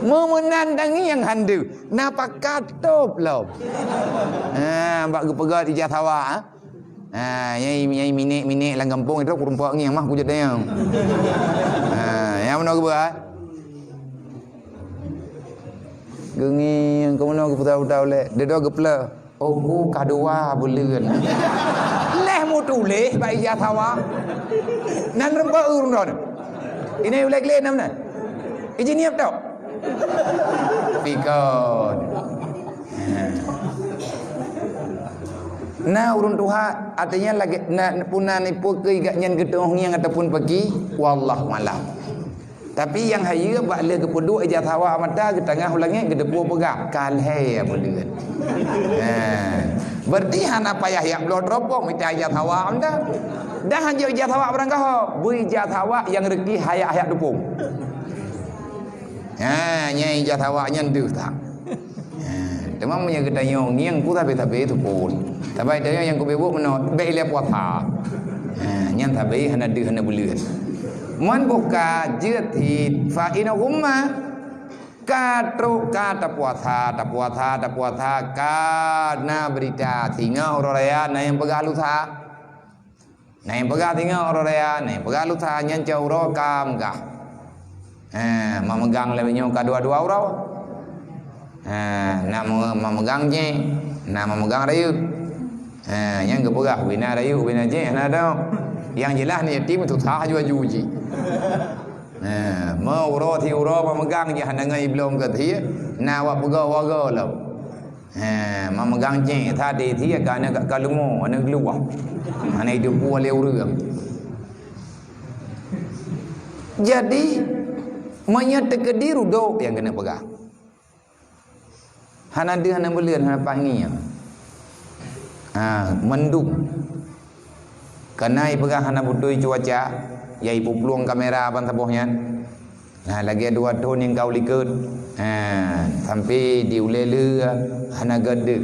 Meumeunan tangieng han deuh. Na pakat top lom. Ha, bak geupeugah ijah sawa, ha. Ha, nyai, nyai minék-minék lam gampông itu kureumpok ngieng mah kujut dayang. Ha, nyang meunoe geupeugah. Geungieng keunoe geupeutau-tau lé. Deudok geupeuleuh. Uku ka dua buleuen. Leh meutuléh bak ijah sawa. Nan reumpok ureuëng droe. Ini ulée glé nam na. Iji niep tok. Pikon. Na ureuëng tuha, artinya lagi na puna nipu ke igak nyan geutuh ngieng ataupun peki, wallahu alam. Tapi nyang hayeue bak lheueh geupeuduek ijah sawa mata geutangah u langét geuteupeue peugah, "Ka lhée buleuen." Ha. Berarti hana payah yak bloe teropong mita ijah sawa mata. Dah hanjeuet ijah sawa barang gaho, beu ijah sawa nyang reuki hayak-hayak tupông. Ha, nyang ijah sawa nyan deuh tak. Ha, teuma meunyoe geutanyoe ngieng ku sabe-sabe teupon. Sabai tanyoe nyang kubeubuk meunoe, bék ilée puasa. Ha, nyan sabe hana deuh hana buleuen. Mon boh ka jeuet cit, fa in ghumma, ka trok ka tapuasa, tapuasa, tapuasa, ka na beurita singoh uroe raya na nyang peugah lusa. Na nyang peugah singoh uroe raya, na nyang peugah lusa, nyan cit uroe ka meugah. Ha, mameugang lagée nyoe ka dua-dua uroe. Ha, na me-, mameugang jih, na mameugang rayeuk. Ha, nyang geupeugah ubena rayeuk, ubena jih, hana dong. Nyang jeulaih ni yatim susah aju-aju jih. Ha, meu uroe si uroe mameugang jih hana ngon iblong keu sie, na awak peugah wagoe lom. Ha, mameugang cék, that isi ka aneuk ka lumo, aneuk luwah. Hana jiteupeue lé ureuëng. Jadi, meunyoe teukeudi rudok nyang keuneuk peugah. Hana deuh, hana buleuen, hana pat ngieng. Ha, mendung. Kana ipeugah hana beutôi cuaca, ya ipuplueng kamera ban saboh nyan. Nah, lagée dua thon nyang ka u likot. Ha, sampai di ulée le hana geudeuk.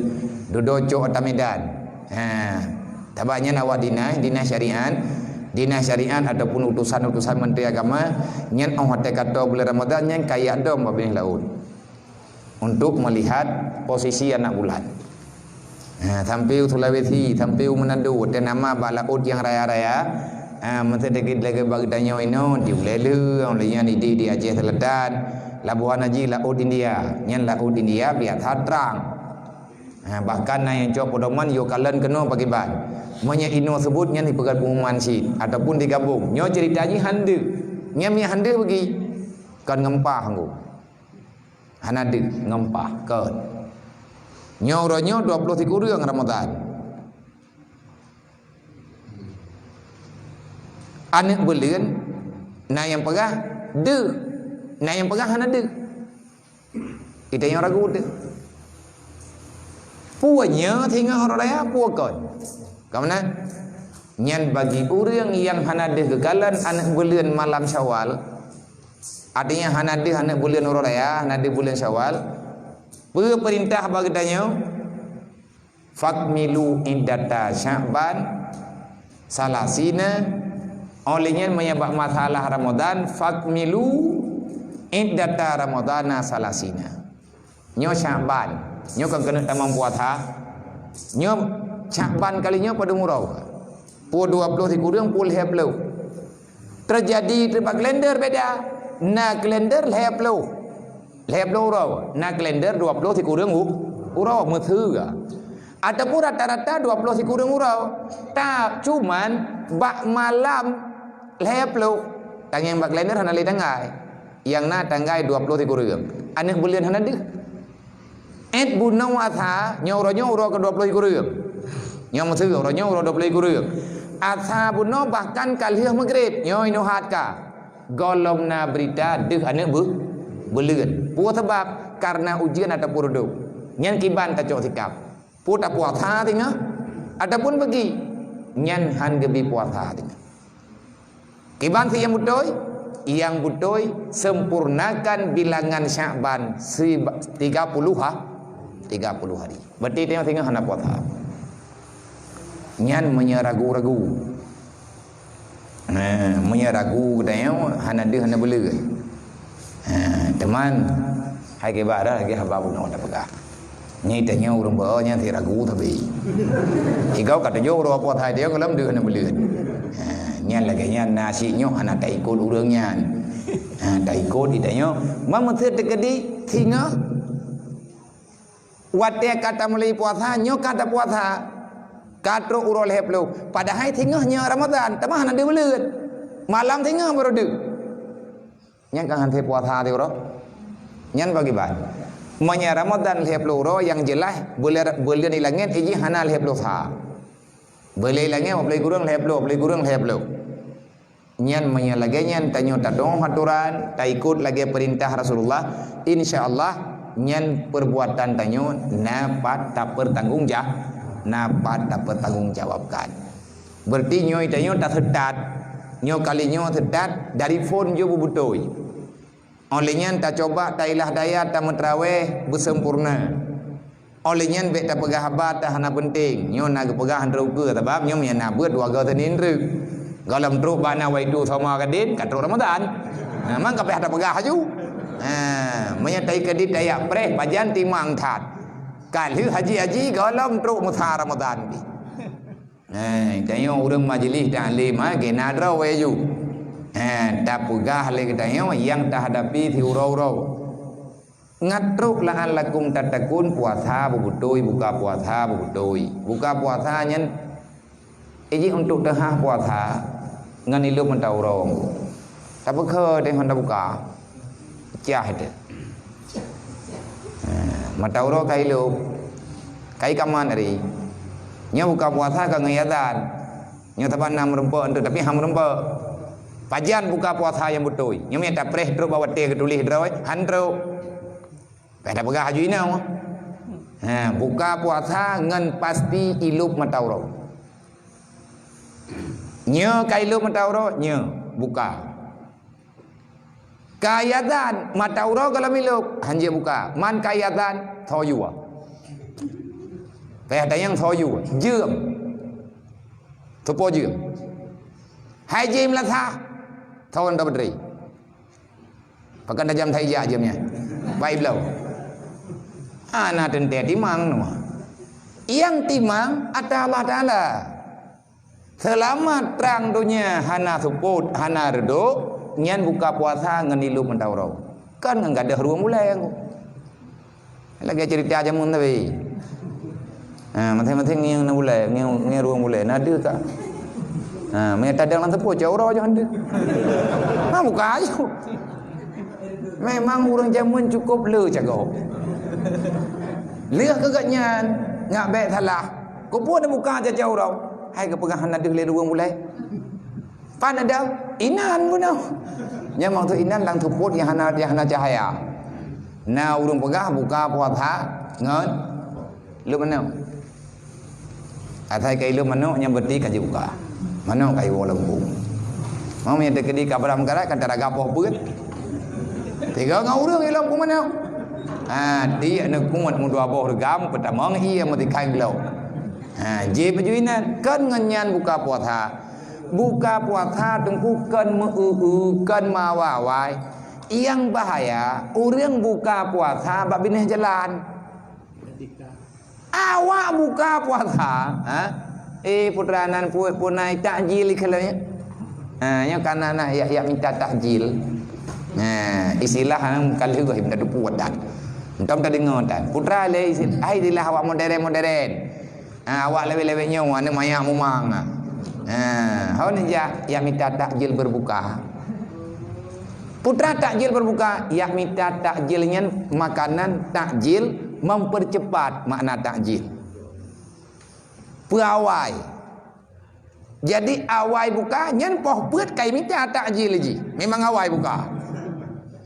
Dudoe cok ata Medan. Ha, tabak nyan awak dinas, dinas syariat, dinas syariat ataupun utusan-utusan menteri agama, nyan óh watée ka toe buleuen Ramadhan nyan ka jak dong bak binéh laôt. Untuk melihat posisi anak bulan. Ha, sampai u Sulawesi, sampai u Manado, watée nama bak laôt nyang raya-raya, ha, meusidikit lagée bak geutanyoe inoe, di ulée le, ulée nyan di, di Aceh Selatan, laboh na jih laôt India. Nyan laôt India biasa trang. Ha, bahkan na nyang cok pedoman yue kalon keunoe pakriban. Meunyoe inoe seubut nyan dipeugah pengumuman cit ataupun digabong. Nyoe cerita jih han deuh. Nyan meuhan deuh bagi. Kon ngon pah ngku. Hana deuh ngon pah, kon. Nyoe uroe nyoe dua ploh sikureueng Ramadhan. Aneuk buleuen, na nyang peugah deuh, na nyang peugah hana deuh. Geutanyoe ragu deuh. Peue nyoe singoh uroe raya, peue kon? Ka meunan? Nyan bagi ureuëng nyang hana deuh geukalon aneuk buleuen malam Syawal, artinya hana deuh aneuk buleuen uroe raya, hana deuh buleuen Syawal, peue peurintah bak geutanyoe? "Fakmilu iddata Sya'ban salasina." Óh lheueh nyan meunyoe bak masalah Ramadan, "Fakmilu iddata Ramadana salasina." Nyoe Sya'ban. Nyoe kon keuneuk tamong puasa. Nyoe Sya'ban kali nyoe padum uroe? Peue dua ploh sikureueng, peue lhèe ploh. Teujadi teubak kalender beda. Na kalender lhèe ploh. Lhèe ploh uroe. Na kalender dua ploh sikureueng u-, uroe, meuseue. Ataupun rata-rata dua ploh sikureueng uroe. Ta-, cuman bak malam lhèe ploh. Tangieng bak kalender hana lé tanggai. Nyang na tanggai dua ploh sikureueng. Aneuk buleuen hana deuh. Ét bunoe Asa, nyoe uroe nyoe uroe keu dua ploh sikureueng. Nyoe meuseue uroe nyoe uroe dua ploh sikureueng. Asa bunoe bahkan ka lheueh Maghrib, nyoe inoe hat ka. Gohlom na beurita deuh aneuk beu-, buleuen. Peue sabab? Karena ujeuen ataupun reudôk. Nyan kiban tacok sikap. Peue tapuasa singoh ataupun beugih, nyan han geubi puasa singoh. Kiban si nyang beutôi? Nyang beutôi, sempurnakan bilangan Sya'ban siba-, tiga puluh ha-, tiga puluh hari. Berarti tanyoe singoh hana puasa. Nyan meunyoe ragu-ragu. Nah, meunyoe ragu geutanyoe hana deuh hana buleuen. Ha, teuma hai kiban dah lagèe haba bunoe tapeugah. Nyan tanyoe ureueng beuo nyan si ragu sabe. Sigoe ka tujoh uroe puasa dia gohlom deuh hana buleuen. Ha, nyan lagèe nyan nasib nyoe hana taikot ureueng nyan. Ha, taikot di tanyoe. Ma meuseue teukeudi singoh watèe ka tamulai puasa, nyoe ka tapuasa. Ka trok uroe lhèe ploh. Padahai singoh nyoe Ramadan, teuma hana deuh buleuen. Malam singoh barô deuh. Nyan ka han puasa siuroe. Nyan pakriban? Meunyoe Ramadan lhèe ploh uroe, nyang jeulaih buleuen, buleuen di langèt jih hana lhèe ploh sa. Buleuen di langèt dua ploh sikureueng lhèe ploh, dua ploh sikureueng lhèe ploh. Nyan meunyoe lagèe nyan tanyoe tadeungoe atoran, taikot lagèe peurintah Rasulullah, insya Allah nyan peurbuatan tanyoe na pat tapeurtanggong ja-, na pat tapeurtanggong jawabkan. Berarti nyoe tanyoe taseutat. Nyoe kali nyoe seutat dari phon jeuet beubeutôi. Óh lheueh nyan tacuba tailah daya tameutraweh beusempurna. Óh lheueh nyan bèk tapeugah haba ta hana peunteng. Nyoe na geupeugah han trok ukeue sabab nyoe meunyo na beuet dua goe seunieng treuk. Gohlom trok bak na waitu sama kadin ka trok Ramadan. Ha, mang ka payah tapeugah laju. Ha, meunyo tai kadin tajak preh pajan timang that. Ka lheueh haji-haji gohlom trok meusa Ramadan pih. Hai, tanyoe ureueng majlis taklim, ha, keu na droe laju. Ha, tapeugah lé geutanyoe nyang tahadapi siuroe-uroe. Ngat trok la'allakum tattaqun, puasa beubeutôi, buka puasa beubeutôi. Buka puasa nyan jih untuk teuhah puasa ngon ilop mata uroe. Tapeukheun teuh hana buka. Pecah teuh. Ha, mata uroe ka ilop. Ka ikaman ari. Nyoe buka puasa ka ngon azan. Nyoe sabab na meureumpok enteuk, tapi han meureumpok. Pajan buka puasa nyang beutôi. Nyoe mita preh trok bak watèe geutuléh droe, han trok. Payah tapeugah laju inoe. Ha, buka puasa ngon pasti ilop mata uroe. Nyoe ka ilop mata uroe, nyoe buka. Ka azan, mata uroe gohlom ilop, han jeuet buka. Man ka azan, tho yue. Payah tanyong tho yue. Jeuem. Tupo jeuem. Hai jeuem lasah. Tho ngon tabedri. Pakon tajam that ijak jeuem nyan. Bai bloe. Hana teuntèe timang nyoe. Nyang timang ata Allah Taala. Seulamat trang donya hana seupôt, hana reudôk, nyan buka puasa ngon ilop mata uroe. Kon ngon gadôh ruweueng bulèe. Lagèe ceurita jameun tapi. Ha, maséng-maséng ngieng na bulèe, ngieng, ngieng ruweueng bulèe, na deuh ka. Ha, meunyo tadong lam seupôt, cot uroe jih han deuh. Ha, buka laju. Memang ureueng jameun cukôp le cagok. Lheueh keu gobnyan, nyak bèk salah. Keupeue neubuka caca uroe? Hai geupeugah hana deuh lé ruweueng bulèe. Pan ada inan bunoe. Nyang maksud inan lam seupôt nyang hana, nyang hana cahya. Na ureueng peugah buka puasa ngon Ilop manok. Asai ka ilop manok, nyan berarti ka jibuka. Manok ka iwoe lam bungkôh. Meunyoe teukeudi ka brat meukarat, ka taraga poh peuet. Tiga ngon ureueng ilop bungkôh manok. Ha, tiek neukuet meudua boh reugam, peutamong ie meutikhan glok. Ha, jih baju inan. Kon ngon nyan buka puasa. Buka puasa teungku kon meu-eu-eu, kon meuawai-awai. Nyang bahaya, ureueng buka puasa bak binéh jalan. Awak buka puasa, ha? Eh, putra nan puet punai takjil ikheun lagèe nyan. Ha, nyoe kana na yak, yak minta takjil. Ha, istilah nyan ka lheueh minta teupuet dan. Entom tadeungoe tan. Putra lé istilah, ai istilah awak modern-modern. Ha, awak lewat-lewat nyoe aneuk manyak mumang. Ha, hon jak, yak minta takjil berbuka. Putra takjil berbuka, yak mita takjil nyan makanan takjil mempercepat makna takjil. Peuawai. Jadi awai buka, nyan poh peuet kai mita takjil jih. Memang awai buka.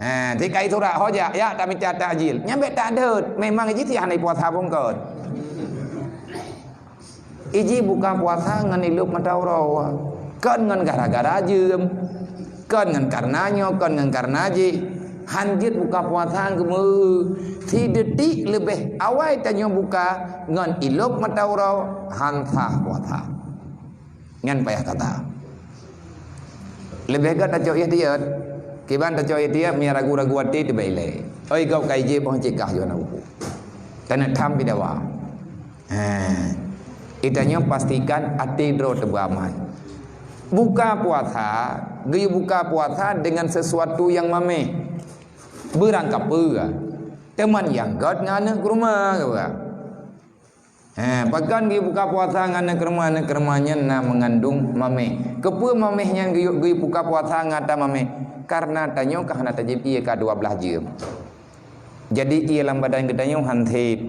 Ha, tikai surat ho jak, yak tamita takjil. Nyan bèk tak deuet. Memang jih tiah hana puasa bungkot. Iji buka puasa ngon ilop mata uroe. Kon ngon gara-gara jeuem. Kon ngon kareuna nyoe, kon ngon kareuna jih. Han jeuet buka puasa geumeu. Sidetik leubeh awai tanyoe buka ngon ilop mata uroe, han sah puasa. Nyan payah kata. Leubeh gèt tacok ihtiyat. Kiban tacok ihtiyat, meunyo ragu-ragu até teubailée. Oi, gob ka ijép, oh, cit kah jeuet na buku. Taneuk tham pih dawa. Ha. Geutanyoe pastikan até droe teuh beuaman. Buka puasa, geuyue buka puasa dengan sesuatu nyang mameh. Beurangkapeue. Teuma nyang gèt ngon aneuk keuruma, ka. Ha, pakon geuyue buka puasa ngon aneuk keuruma, aneuk keuruma nyan na meungandong mameh. Keupeue mameh nyan geuyue, geuyue buka puasa ngon ata mameh? Kareuna tanyoe ka hana tajép ié ka dua blaih jeuem. Jadi, ié lam badan geutanyoe han sép.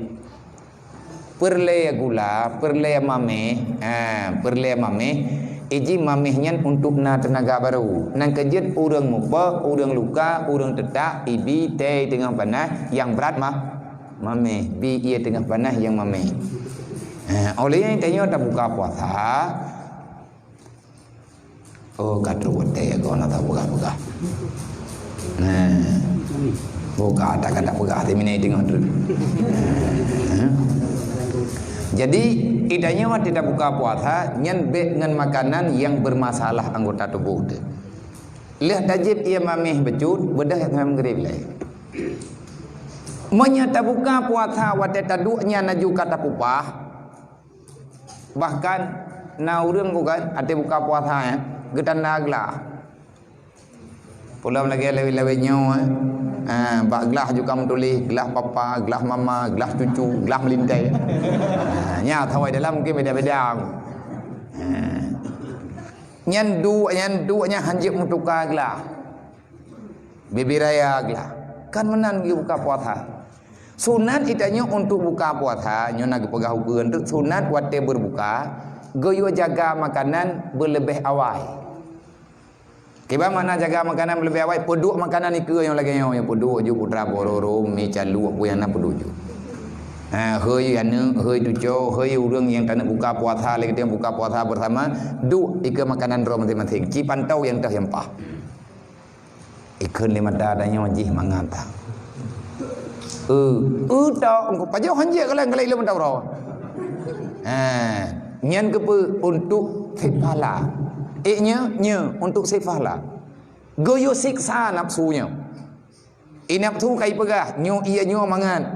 Peureulée gula, peureulée mameh, ha, peureulée mameh, iji mameh nyan untuk na teunaga barô. Nyan keuh jeuet ureuëng mupok, ureuëng luka, ureuëng teutak, ibi, tée teungoh panas, nyang brat mah, mameh, bi ié teungoh panas nyang mameh. Ha, óh lheueh nyan tanyoe tabuka puasa, oh, ka trok watée goe na tapeugah-peugah. Nah, buka ata ka tapeugah, tapi mina deungoe tu. Nah. Jadi, geutanyoe watée tabuka puasa, nyan bék ngon makanan nyang bermasalah anggota tuboh teuh. Lheueh tajép ié mameh bacut, beudôh nyang maghrib lé. Meunyoe tabuka puasa watée taduek nyan laju ka tapupah, bahkan na ureuëng bukan até buka puasa, eh, geutanda glah. Peulom lagée lawét-lawét nyoe, eh, bak glah ju ka meutuléh, glah papa, glah mama, glah cucu, glah meulintée. Ha, nyan tawai dalam mungkin beda-beda. Ha. Nyan duek, nyan duek nyan hanjeuet meutuka glah. Bibi raya glah. Kan meunan geuyue buka puasa. Sunat geutanyoe untuk buka puasa, nyoe na geupeugah ukeue, untuk sunat watée berbuka, geuyue jaga makanan beuleubeh awai. Kiban makna jaga makanan beuleubeh awai, peuduek makanan ikeue nyang lagée nyoe, nyang peuduek ju putra bororo, mi calok, peue nyang na peuduek ju. Ha, hei aneuk, hei cuco, hei ureuëng nyang taneuk buka puasa, lagée tanyoe buka puasa bersama, duek ikeue makanan droe maséng-maséng. Ci pantau nyang teuh nyang paih. Ikheun lé mata tanyoe jih mangat that. Eu, eu tok, pajoh hanjeuet kalai-kalai lé mata uroe. Ha, nyan keupeue? Untuk sifala. Eh, nyoe, nyoe, untuk sifala. Geuyue siksa nafsu nyoe. I nafsu ka ipeugah, nyoe ié nyoe mangat.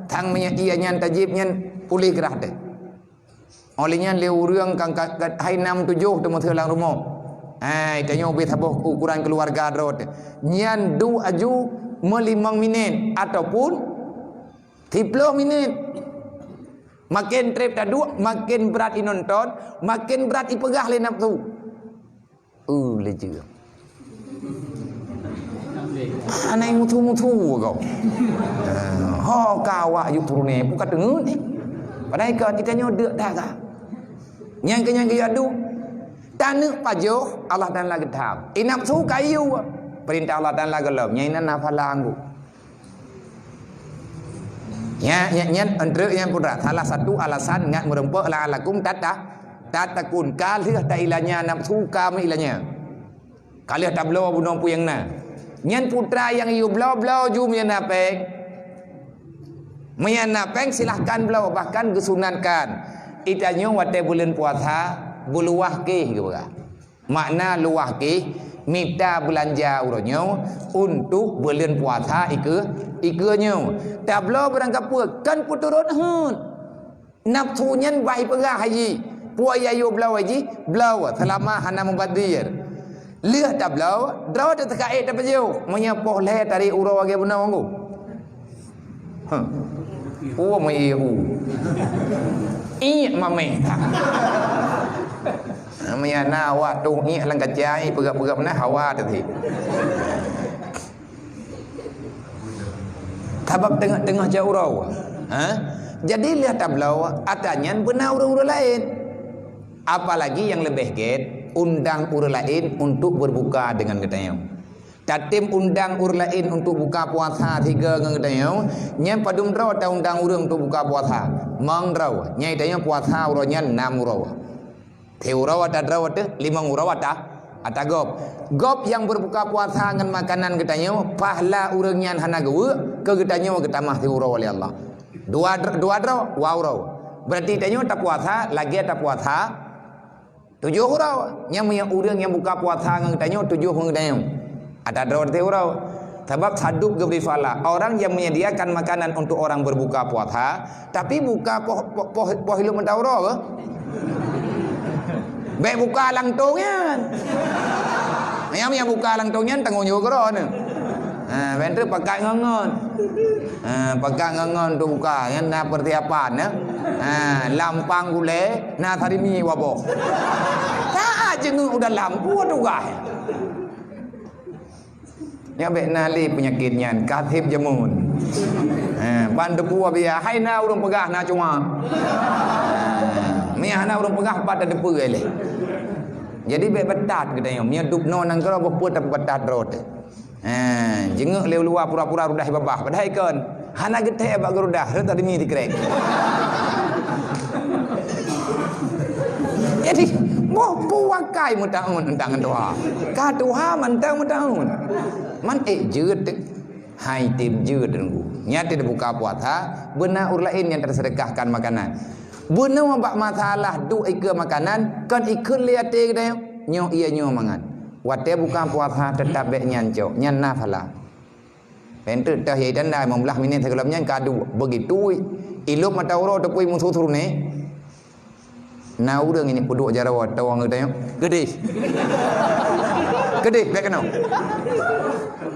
Thang meunyoe ié nyan tajép nyan puléh grah teuh. Óh lheueh nyan lé ureuëng ka, ka, ka hai nam tujoh teumeuteue lam rumoh. Hai, tanyoe ubé saboh ukuran keuluwarga droe teuh. Nyan duek aju meulimong minét ataupun siploh minét. Maken treb taduek, maken brat inonton, maken brat ipeugah lé nafsu. Uh, lé jeuem. Aneuk muthu-muthu kau. Eh, ho ka awak yuk peuruné, buka teungeut ni. Padahai ka kita nyoe deuk that ka. Nyang keu nyang keu yadu. Taneuk pajoh Allah Taala geutham. Inap su kayu. Perintah Allah Taala golom. Nyang inan nafala anggu. Nyan, nyan, nyan, entreuk nyan putra. Salah satu alasan ngat meureumpok la'allakum tata-, tattaqun. Ka lheueh tailanya nafsu, ka meuilanya. Ka lheueh tabloe bunoe peue nyang na. Nyan putra nyang yue bloe-bloe ju meunyo na péng. Meunyo na péng silahkan bloe, bahkan geusunatkan. Geutanyoe watée buleuen puasa, beuluwah kéh geupeugah. Makna luwah kéh, mita beulanja uroe nyoe untuk buleuen puasa ikeue, ikeue nyoe. Tabloe beurangkapeue, kan peuturot heuet. Nafsu nyan bah ipeugah haji, peue nyang yue bloe haji, bloe seulama hana mubazir. Lheueh tabloe, droe teuka ék tapajoh, meunyoe poh lhée tarék uroe lagée bunoe ngon. Huh. Uwa meuiyu. Iek mameh. Meunyo na awak tueng iek lam kaca, peugah-peugah meunan hawa teuti. Sabab teungoh-teungoh cot uroe. Ha? Jadi lheueh tabloe, atra nyan beuna ureuëng-ureuëng laén. Apalagi nyang leubeh gét, undang ureuëng laén untuk berbuka dengan geutanyoe. Tatem undang ureuëng laén untuk buka puasa sigoe ngon geutanyoe, nyan padum droe taundang ureuëng untuk buka puasa? Mong droe, nyan geutanyoe puasa uroe nyan nam uroe. Siuroe atra droe teuh, limong uroe atra, atra gob. Gob nyang berbuka puasa ngon makanan geutanyoe, pahala ureuëng nyan hana geuweuek, keu geutanyoe geutamah siuroe lé Allah. Dua dr-, dua droe, dua uroe. Berarti tanyoe tapuasa, lagée tapuasa tujoh uroe. Nyan meunyoe ureuëng nyang buka puasa ngon geutanyoe tujoh ngon geutanyoe, atra droe teuh uroe. Sabab sadub geubri pahala. Orang yang menyediakan makanan untuk orang berbuka puasa, tapi buka poh, poh, poh, poh ilop mata uroe ke? Bék buka langtong nyan. Nyang, nyang buka langtong nyan tanggong jaweueb keudroe nyoe. Ha, bék treuk pakat ngon-ngon. Ha, pakat ngon-ngon untuk buka, nyan na persiapan, ya. Ha, lampang gulée, na sarimi waboh. Saát jeungeuk u dalam, peue tugaih. Nyan bék na lé peunyakét nyan, ka seb jameun. Ha, ban teupeu biaya, hai na ureuëng peugah na cuma. Ha, meunyo hana ureuëng peugah, pat tateupeu lé. Jadi bék beutat geutanyoe, meunyo dub noe nanggroe boh peue tapeubatat droe teuh. Ha, jeungeuk lé u luwa pura-pura rudah babah, padahai kon. Hana geuthée bak geurudah, rot tademi sikrek. Jadi, boh peue wakai meutaun teuntang tuha. Ka tuha mantong meutaun. Man ék jeuet, hai tem jeuet Teungku. Nyan teuh buka puasa, beuna ureuëng laén nyang taseudeukahkan makanan. Bunoe bak masalah duek ikeue makanan, kon ikheun lé até geutanyoe, nyoe iya nyoe mangat. Watée buka puasa teutap bék nyan cok, nyan na pahala. Bék treuk teuh ya tanda limong blaih minét sigohlom nyan ka duek. Begitu ilop mata uroe teupeu musoh suruné. Na ureuëng ini peuduek jaroe tawang geutanyoe. Keudeh. Keudeh bék keunoe.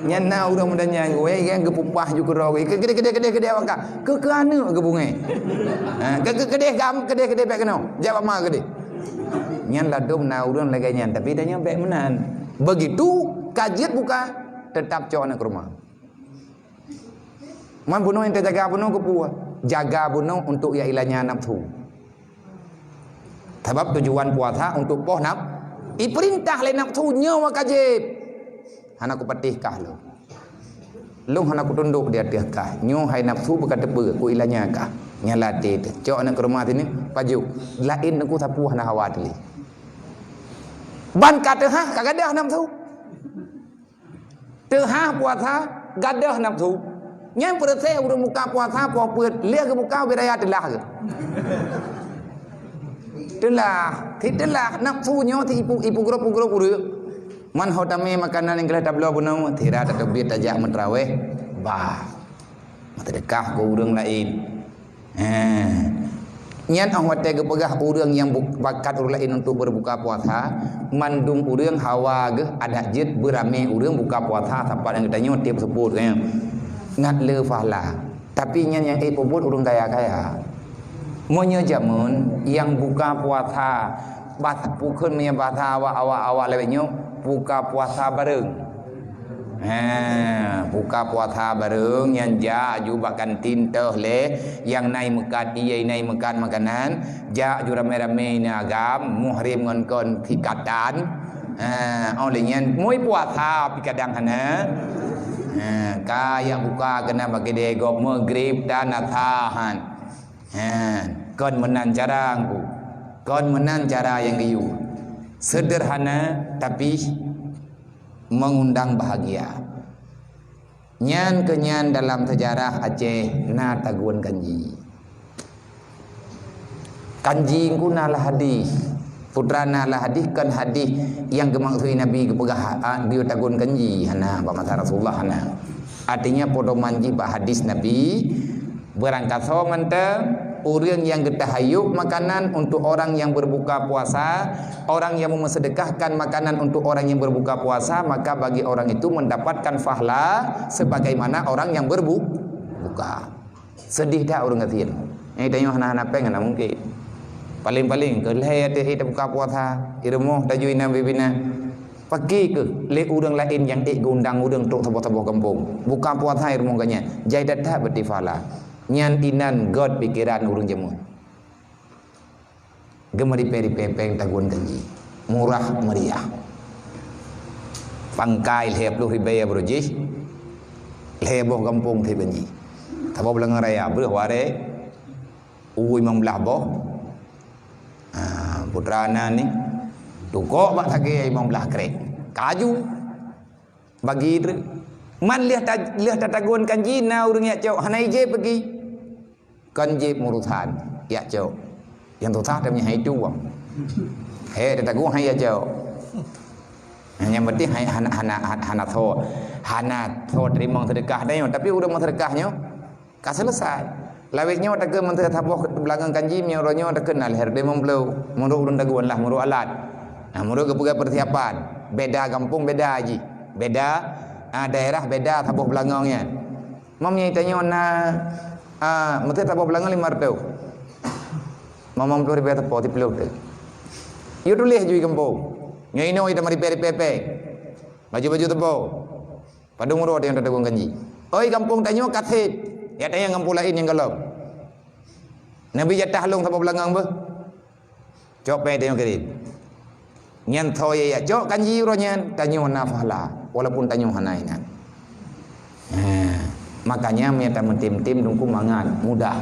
Nyan na ureuëng muda nyan, weh, nyang geupupah ju keudroe. Keudeh, keudeh, keudeh, keudeh awak ka. Keu, keu aneuk geubungée. Ha, keu, keu, keudeh gam, keudeh, keudeh bék keunoe. Jak bak ma keudeh. Nyan ladom na ureuëng lagée nyan, tapi tanyoe bék meunan. Begitu ka jeuet buka, teutap cok aneuk keu rumoh. Man bunoe nyang tajaga bunoe keupeue? Jaga bunoe untuk ya ilanya nafsu. Sabab tujuan puasa untuk poh naf-, ipeurintah lé nafsu nyoe ka jeuet. Hana kupatéh kah lôn. Lôn hana kutundok di ateueh kah. Nyoe hai nafsu beuka teupeu, ku ilanya kah. Nyang latée teuh. Cok aneuk keu rumoh sini, pajoh. Laén Teungku sapeue hana hawa teuh lé. Ban ka teuhah, ka gadôh nafsu. Teuhah puasa, gadôh nafsu. Nyan peureuséh ureuëng buka puasa poh peuet, lheueh geubuka ubé raya teulah geuh. Teulah, si teulah, nafsu nyoe si ipu-, ipugrob-pugrob ureuëng. Man ho tamé makanan nyang ka lheueh tabloe bunoe, sira tateubiet tajak meutrawéh. Bah. Meuseudeukah keu ureuëng laén. Ha. Nyan óh watée geupeugah ureuëng nyang bu-, bakat ureuëng laén untuk berbuka puasa, mandum ureuëng hawa geuh adak jeuet beuramé ureuëng buka puasa sapat nyang geutanyoe tieb seupôt nyan. Ngat le pahala. Tapi nyan nyang ék peubuet ureuëng kaya-kaya. Meunyoe jameun nyang buka puasa, bas-, bukon meunyoe basa awak-awak, awak lawét nyoe, buka puasa bareng. Ha, buka puasa bareng nyan jak ju bak kantin teuh lé, nyang na imeukat, ie na imeukat makanan, jak ju ramé-ramé na agam, muhrim ngon kon sikatan. Ha, óh lheueh nyan, mui puasa pi kadang hana. Ha, ka jak buka keunan bak keude gob, Maghrib dan Asar. Ha, kon meunan cara Teungku. Kon meunan cara nyang geuyue. Sederhana tapi mengundang bahagia. Nyan keuh nyan dalam seujarah Aceh na Tagun Kanji. Kanji Teungku na lah hadih. Putra na lah hadih, kon hadih nyang geumaksud Nabi geupeugah, ah, geuyue Tagun Kanji, hana, bak masa Rasulullah, hana. Artinya, pedoman jih bak hadis Nabi, barangkasoe mantong, ureuëng nyang geutahayub makanan untuk orang yang berbuka puasa, orang yang memsedekahkan makanan untuk orang yang berbuka puasa, maka bagi orang itu mendapatkan pahala sebagaimana orang yang berbu-, buka. Seudeh that ureuëng gasien. Nyang tanyoe hana-hana péng hana mungken. Paléng-paléng keu lhée até ék tabuka puasa, i rumoh tajui inan bibi na. Pakri keuh lé ureuëng laén nyang ék geuundang ureuëng trok saboh-saboh gampông. Buka puasa i rumoh gobnyan, jai that-that beutôi pahala. Nyan inan gét pikeran ureuëng jameun. Geumeuripée-ripée péng Tagun Kanji. Murah meriah. Pangkai lhée ploh ribée baroe jih, lhée boh gampông treb Kanji. Saboh Beulangong Raya, breueh warée, u limong blaih boh. Ha, putra na ni, tukok bak sagée limong blaih krek. Kaju. Bagi treuk. Man lheueh ta-, lheueh tatagun Kanji na ureuëng jak cok, hana ijép peugi. Kon jép urusan, jak cok. Nyang susah teuma hai tueng. Hé, tatagun hai jak cok. Nyang penting hai hana, hana, hana, hana tho, hana tho teurimong seudeukah nyoe, tapi ureuëng meuseudeukah nyoe ka selesai. Lawét nyoe takheun mantong saboh Beulangong Kanji, meunyoe uroe nyoe takheun na lhée limong ploh. Meunurot ureuëng tagun lah, meunurot alat. Nah, meunurot geupeugah persiapan. Beda gampông, beda jih. Beda, ah, daerah, beda saboh Beulangong nyan. Meunyoe tanyoe na, ah, meuteuk saboh Beulangong lima reutôh. Limong ploh ribée teupeu, siplôh teuh. Yue tuléh jui gampông. Nyoe inoe ita meuripée-ripée péng. Baju-baju teupeu. Padum uroe nyang tatagun Kanji. Oi, gampông tanyoe ka sép. Jak tanyong gampông laén nyang gohlom. Neubi jatah lôn saboh Beulangong beuh. Cok péng tanyoe kirém. Nyan tho yé jak cok Kanji uroe nyan, tanyoe na pahala, walaupun tanyoe hana inan. Ha, makanya meunyo tameutem-tem Teungku mangat, mudah.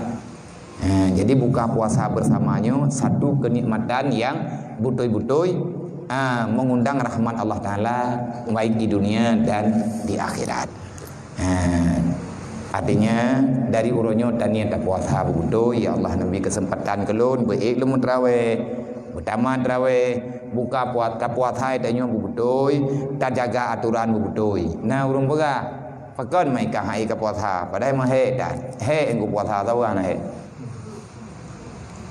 Ha, jadi buka puasa bersama nyoe satu kenikmatan yang beutôi-beutôi, ha, mengundang rahmat Allah Taala baik di dunia dan di akhirat. Ha, artinya dari uroe nyoe taniet tapuasa beubeutôi, ya Allah neubi keuseumpatan keu lôn, beuék lôn meutrawéh, beutama trawéh, buka pua-, tapuasa tanyoe beubeutôi, tajaga atoran beubeutôi. Na ureuëng peugah, Pakon meuikah hai ka puasa, padahai meuhé that. Hé Teungku puasa sawa na hé.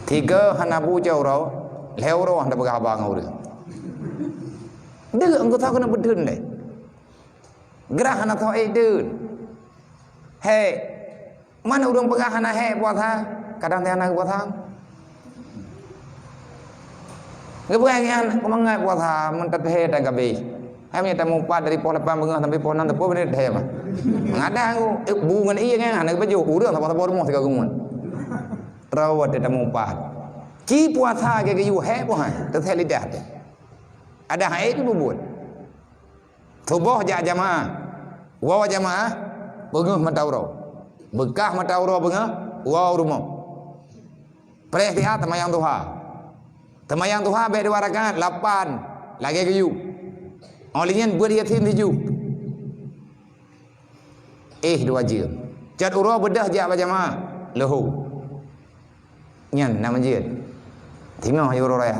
Tiga hana bu cok uroe, lhée uroe hana peugah haba ngon ureuëng. Deuh Teungku tho keuneuk beudeun deh. Geurah hana tho ék deun. Hé, mana ureuëng peugah hana hé puasa, kadang dia hana puasa. Geupeugah nyan, keumangat puasa, meutateuhé dan gabéh. Hai meunyoe tamupat dari poh lapan beungoh sampai poh nam teupeu beuneuh teuhé mah. Mengadang ku, eh, bu ngon ié nyan, hana geupajoh, ureuëng saboh-saboh rumoh sigoe geumun. Rawat tamupat. Ci puasa geu geuyue hé poh hai, teuhé lidah teuh. Ada hai pih bubuet. Suboh jak jamaah. Woe jamaah, beungoh mata uroe. Beukah mata uroe beungoh, woe rumoh. Preh siat teumayang duha. Teumayang duha bék dua rakaat, lapan, lagée geuyue. Óh lheueh nyan beuet Yasin sijuh. Éh dua jeuem. Cot uroe beudôh jak bak jamaah, leuhô. Nyan na meujeuet. Singoh uroe raya.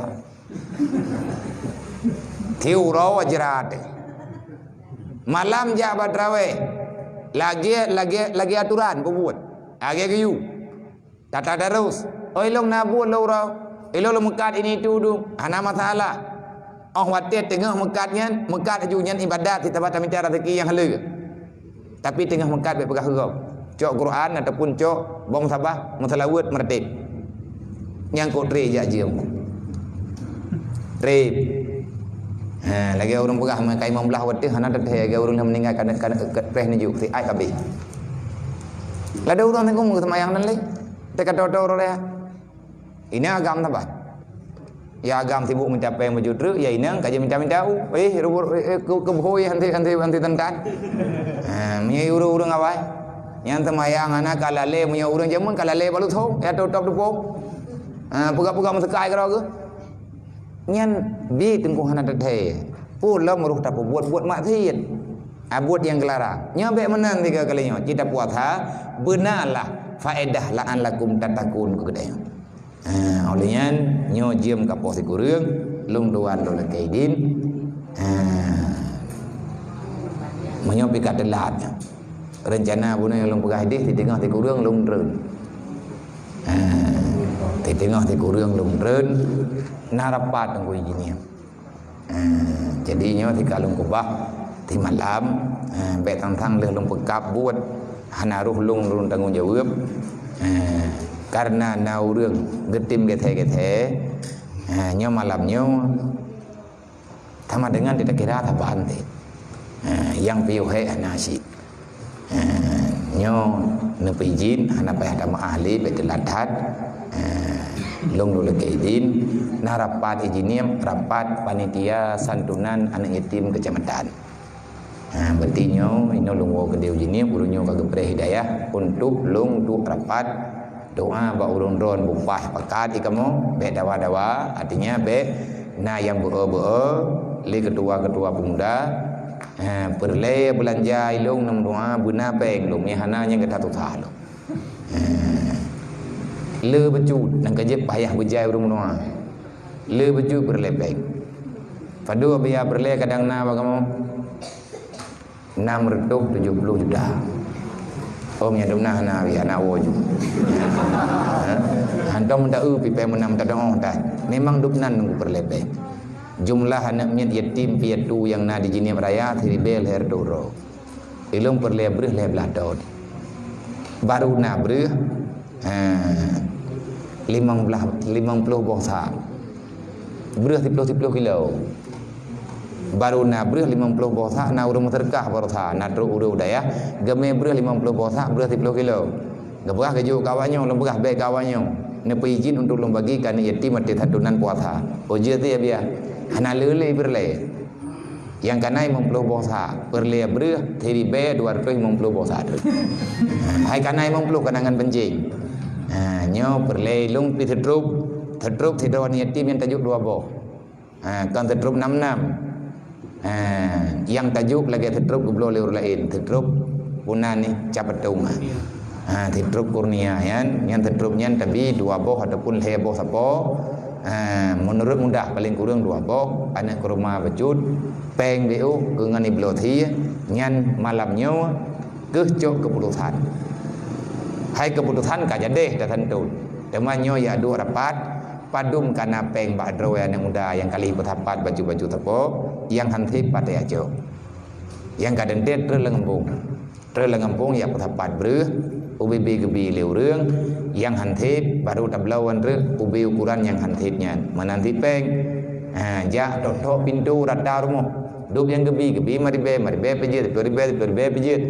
Ti uroe jrat. Malam jak bak trawéh. Lagée, lagée, lagée atoran peubuet. Lagée geuyue. Tata tarus. Oh, ilong na buet lôn uroe. Ilong lôn meukat ini itu du. Hana masalah. Óh watée teungoh meukat nyan, meukat laju nyan ibadat, sitaba tamita raseuki nyang haleue. Tapi teungoh meukat bék peugah keu gob. Cok Quran ataupun cok bom sabah, meuseulaweuet, meureutéb. Nyang kok treb jak jeuem. Treb. Ha, lagée ureuëng peugah meukai limong blaih watée hana teuthée lagée ureuëng nyang meuninggai kana, kana, ka preh neuju, siat kabeh. Ladôm ureuëng teungku meuseumayang nan lé. Teuka toto uroe raya. Ini agam saban. Ya agam sibuk minta péng baju treuk, ya inong ka jiminta-minta u. Eh, rubur, eh, eh, ke, ke boh, eh, hanti, hanti, hanti tentan. Ha, meunyoe ureueng-ureueng awai. Nyang seumayang hana ka lalé, meunyoe ureueng jameun ka lalé balu thong, ya top-top tupông. Ha, peugah-peugah meuseukai keudroe geuh. Nyan bi teungku hana teuthée. Peue lom roh tapeubuet buet maksiet. Ah, buet nyang geularang. Nyoe bék meunan tiga kali nyoe. Cit tapuasa, beuna lah faedah la'allakum tattaqun keu geutanyoe. Ha, oleh nyan, nyoe jeuem ka poh sikureueng, lôn tuan lôn lakée idin. Ha. Meunyoe pih ka teulat. Reuncana bunoe lôn peugah ideh, siteungoh sikureueng lôn treun. Ha. Siteungoh sikureueng lôn treun, na rapat teungku ijinieng. Eh, jadi nyoe tika lôn keubah simalam, eh, bék tang-tang lheueh lôn peukab buet hana roh lôn, lôn tanggong jaweueb. Eh, kareuna na ureueng geutem gét-gét, eh, nyoe malam nyoe sama dengan tidak kira saban teuh. Eh, nyang piôh hék hana cit. Eh, nyoe neupeujin, hana payah tameu'ah lé, bék teulat that. Eh, lôn lôn lakée idin, na rapat ijinieng, rapat panitia santunan aneuk yatim keucamatan. Eh, berarti nyoe, inoe lôn woe keudeh ijinieng, ureueng nyoe ka geupreh hidayah untuk lôn duek rapat doa bak ureueng droen bupah pakat ikamoe, bék dawa-dawa, artinya bék na nyang beu-o-beu-o lé ketua-ketua pemuda. Ha, peureulée beulanja ilong ngon doa beuna péng lom, nyang hana nyang gata tusa lom. Ha. Le beucut, nyang ka jeuet payah beujai ureueng meunoa. Le beucut peureulée péng. Padub biaya peureulée kadang na bak kamoe? Enam reutôh tujoh ploh juta. Oh, meunyoe dum na hana, hana woe ju. Ha? Hantom ta eu pipée meunam ta doh ta. Memang dum nan nunggu peureulée péng. Jumlah aneuk miet yatim piatu nyang na di Jeunieb Raya siribée lhée reutôh droe. Ilong peureulée breueh lhée blaih thon. Baru na breueh, ha, limong blaih, limong ploh boh sak. Breueh siploh-siploh kilo. Baru na breueh limong ploh boh sak, na ureueng meuseudeukah baroesa, na trok ureueng u dayah, geumé breueh limong ploh boh sak, breueh siploh kilo. Geupeugah geujok keu awak nyoe, lôn peugah bék keu awak nyoe. Neupeujin untuk lôn bagi keu aneuk yatim watée satu nan puasa. Oh, jeuet ya biya. Hana le-le peureulée. Nyang ka na limong ploh boh sak, peureulée breueh siribée dua reutôh limong ploh boh sak. Hai ka na limong ploh keunan ngon peuncéng. Ha, nyoe peureulée ilong pih seutrop, seutrop sidroe aneuk yatim nyang tajok dua boh. Ha, kon seutrop nam-nam. Ha, nyang tajok lagée seutrop geubloe lé ureueng laén, seutrop puna ni cap petong. Ha, seutrop kurnia nyan, nyan seutrop nyan tabi dua boh ataupun lhée boh sapo. Ha, meunurot mudah paléng kureueng dua boh, aneuk kurma bacut, péng B O keu ngon ibloe thie, nyan malam nyoe keuh cok keuputosan. Hai keuputosan ka jadeh tatantu. Teuma nyoe ya duek rapat, padum ka na péng bak droe aneuk muda nyang ka lheueh peusapat bacut-bacut sapo, nyang han sép pat tacok. Nyang ka deuntét treuk lam gampông. Treuk lam gampông ya peusapat breueh, ubé-bé geubi lé ureueng, nyang han sép baru tabloe wan treuk ubé ukuran nyang han sép nyan. Meunan cit péng. Ha, jak thok-thok pintoe rata rumoh. Dub nyang geubi, geubi maribée, maribée peujeuet, peuribée, peuribée peujeuet.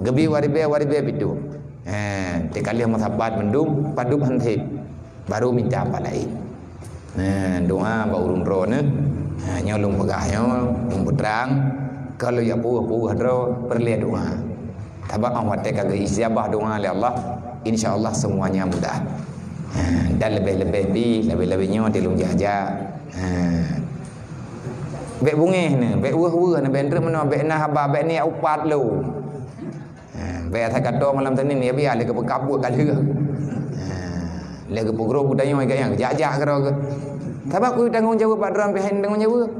Geubi waribée, waribée pintoe. Ha, teuka lheueh meusapat mandum, padub han sép. Baru mita pat laén. Nah, doa bak ureueng droeneuh. Ha, nyoe lôn peugah nyoe, lôn peutrang. Kalau jak puih-puih droe, peureulée doa. Sabab 'oh watée ka geuijabah doa lé Allah, insya Allah semuanya mudah. Ha, dan leubeh-leubeh pi, leubeh-leubeh nyoe di lôn jak-jak. Ha. Bék bungéh neuh, bék weueh-weueh neuh, bék treuk meunoe, bék na haba, bék niat upat lom. Ha, bék asai ka toe malam Senin, ya biar lé geupeukabut ka lheueh. Ha, lé geupeugrob geutanyoe ka nyang jak-jak keudroe geuh. Sabab kujak tanggong jaweueb bak droe pih hana tanggong jaweueb.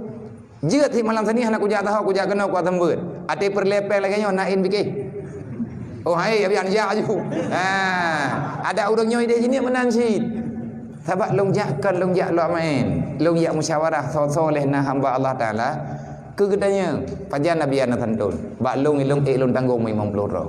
Jeuet sit malam Senin hana kujak taho, kujak keunoe, kuat seumbeuet. Até peureulée péng lagée nyoe na in pike. Oh hai, ya biar jak aju. Ha, ada ureueng nyoe ideh jinih meunan cit. Sabab lôn jak kon lôn jak lôn maén. Lôn jak musyawarah soe-soe lé na hamba Allah Taala. Keu geutanyoe, pajan Nabi aneuk santôn. Bak lôn ilong ék lôn tanggong limong ploh droe.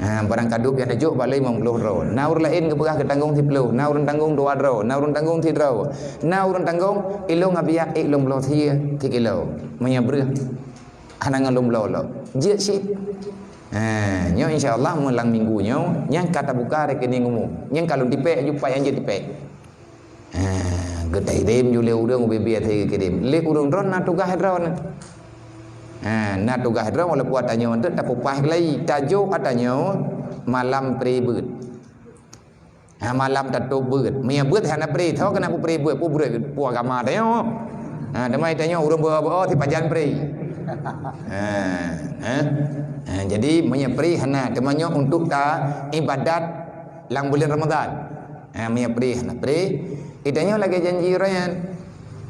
Ha, barang kadub nyang tajok bak lôn limong ploh droe. Na ureueng laén geupeugah geutanggong siploh, na ureueng tanggong dua droe, na ureueng tanggong sidroe. Na ureueng tanggong ilong abiak ék lôn bloe sie sikilo. Meunyoe breueh hana ngon lôn bloe lom. Jeuet cit. Ha, nyoe insya Allah meulang minggu nyoe nyang ka tabuka rekening umum. Nyang ka lôn tipék aju pat nyang jeuet tipék. Ha, Geukirém ju lé ureuëng ubé-bé asai geukirém. Lé ureuëng droen na tugaih droen. Ha, na tugaih droen walaupun ata nyoe teuk tapeupaih keulayi. Tajok ata nyoe malam pré beuet. Ha, malam tatôp beuet. Meunyoe beuet hana pré, tho keuneuk peupré beuet, peubreuet peue agama tanyoe. Ha, teuma tanyoe ureuëng beu-beu sipajan pré. Ha, ha. Ha, jadi meunyoe pré hana, teuma nyoe untuk ta ibadat lam buleuen Ramadhan. Ha, meunyoe pré hana pré, tanyoe lagée janji ureuëng nyan.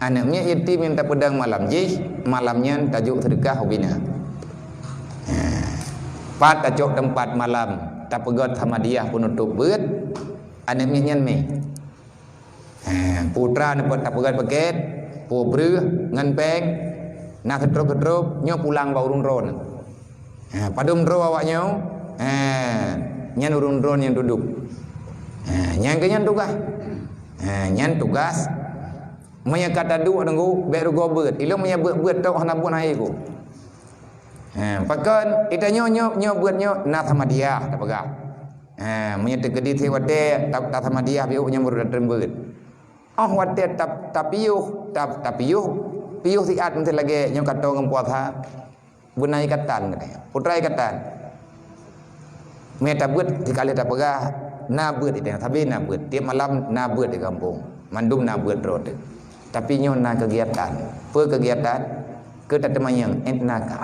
Aneuëk miet yatim nyang tapeudong malam jih, malam nyan tajok seudeukah ubé na. Ha. Pat tacok teumpat malam, tapeugét hadiah peunutôp beuet, aneuëk miet nyan mé. Ha, putra neupot tapeugét pakét, peue breueh ngon péng, na seutrop-seutrop, nyoe pulang bak ureuëng droen. Ha, padum droe awak nyoe? Ha, nyan ureuëng droen nyang dudoe. Ha, nyan keuh nyan tugaih. Ha, nyan tugaih. Meunyoe ka taduek nunggu, bék rugoe beuet. Ilong meunyoe beuet-beuet tok hana buet hai ku. Ha, pakon, ita nyoe, nyoe, nyoe beuet nyoe, na hadiah, tapeugah. Ha, meunyoe teukeudi sit watée, ta-, ta hadiah piôh nyan baru dateueng beuet. Oh, watée ta-, tapiôh, ta-, tapiôh, piôh siat meusti lagée nyoe ka tô ngon puasa. Beuna ikatan katanya. Putra ikatan. Mé tabeuet, sikaleh tapeugah, na beuet itanya. Sabe na beuet. Tiep malam na beuet di gampông. Mandum na beuet droe teuh. Tapi nyoe na kegiatan. Peue kegiatan? Keu tateumanyong, et na ka.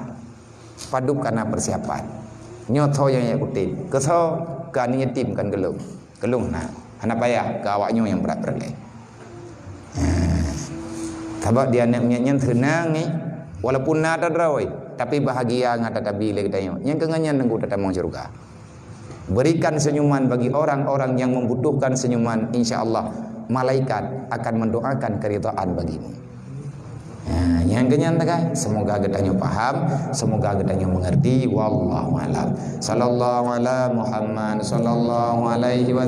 Padub ka na persiapan. Nyoe tho nyang jak kutem. Keu tho ka ni yatim kan geulong. Geulong na. Hana payah keu awak nyoe nyang brat-brat lé. Ha. Sabab di aneuëk miet nyan seunang ni. Walaupun na tadroe, tapi bahagia ngat tatabi lé geutanyoe. Nyang keu ngon nyan nunggu tatamong syeuruga. Berikan senyuman bagi orang-orang yang membutuhkan senyuman, insya Allah malaikat akan mendoakan keridhaan bagimu. Ha, nyang keu nyan takai, semoga geutanyoe paham, semoga geutanyoe mengerti. Wallahu alam. Sallallahu ala Muhammad, sallallahu alaihi wasallam.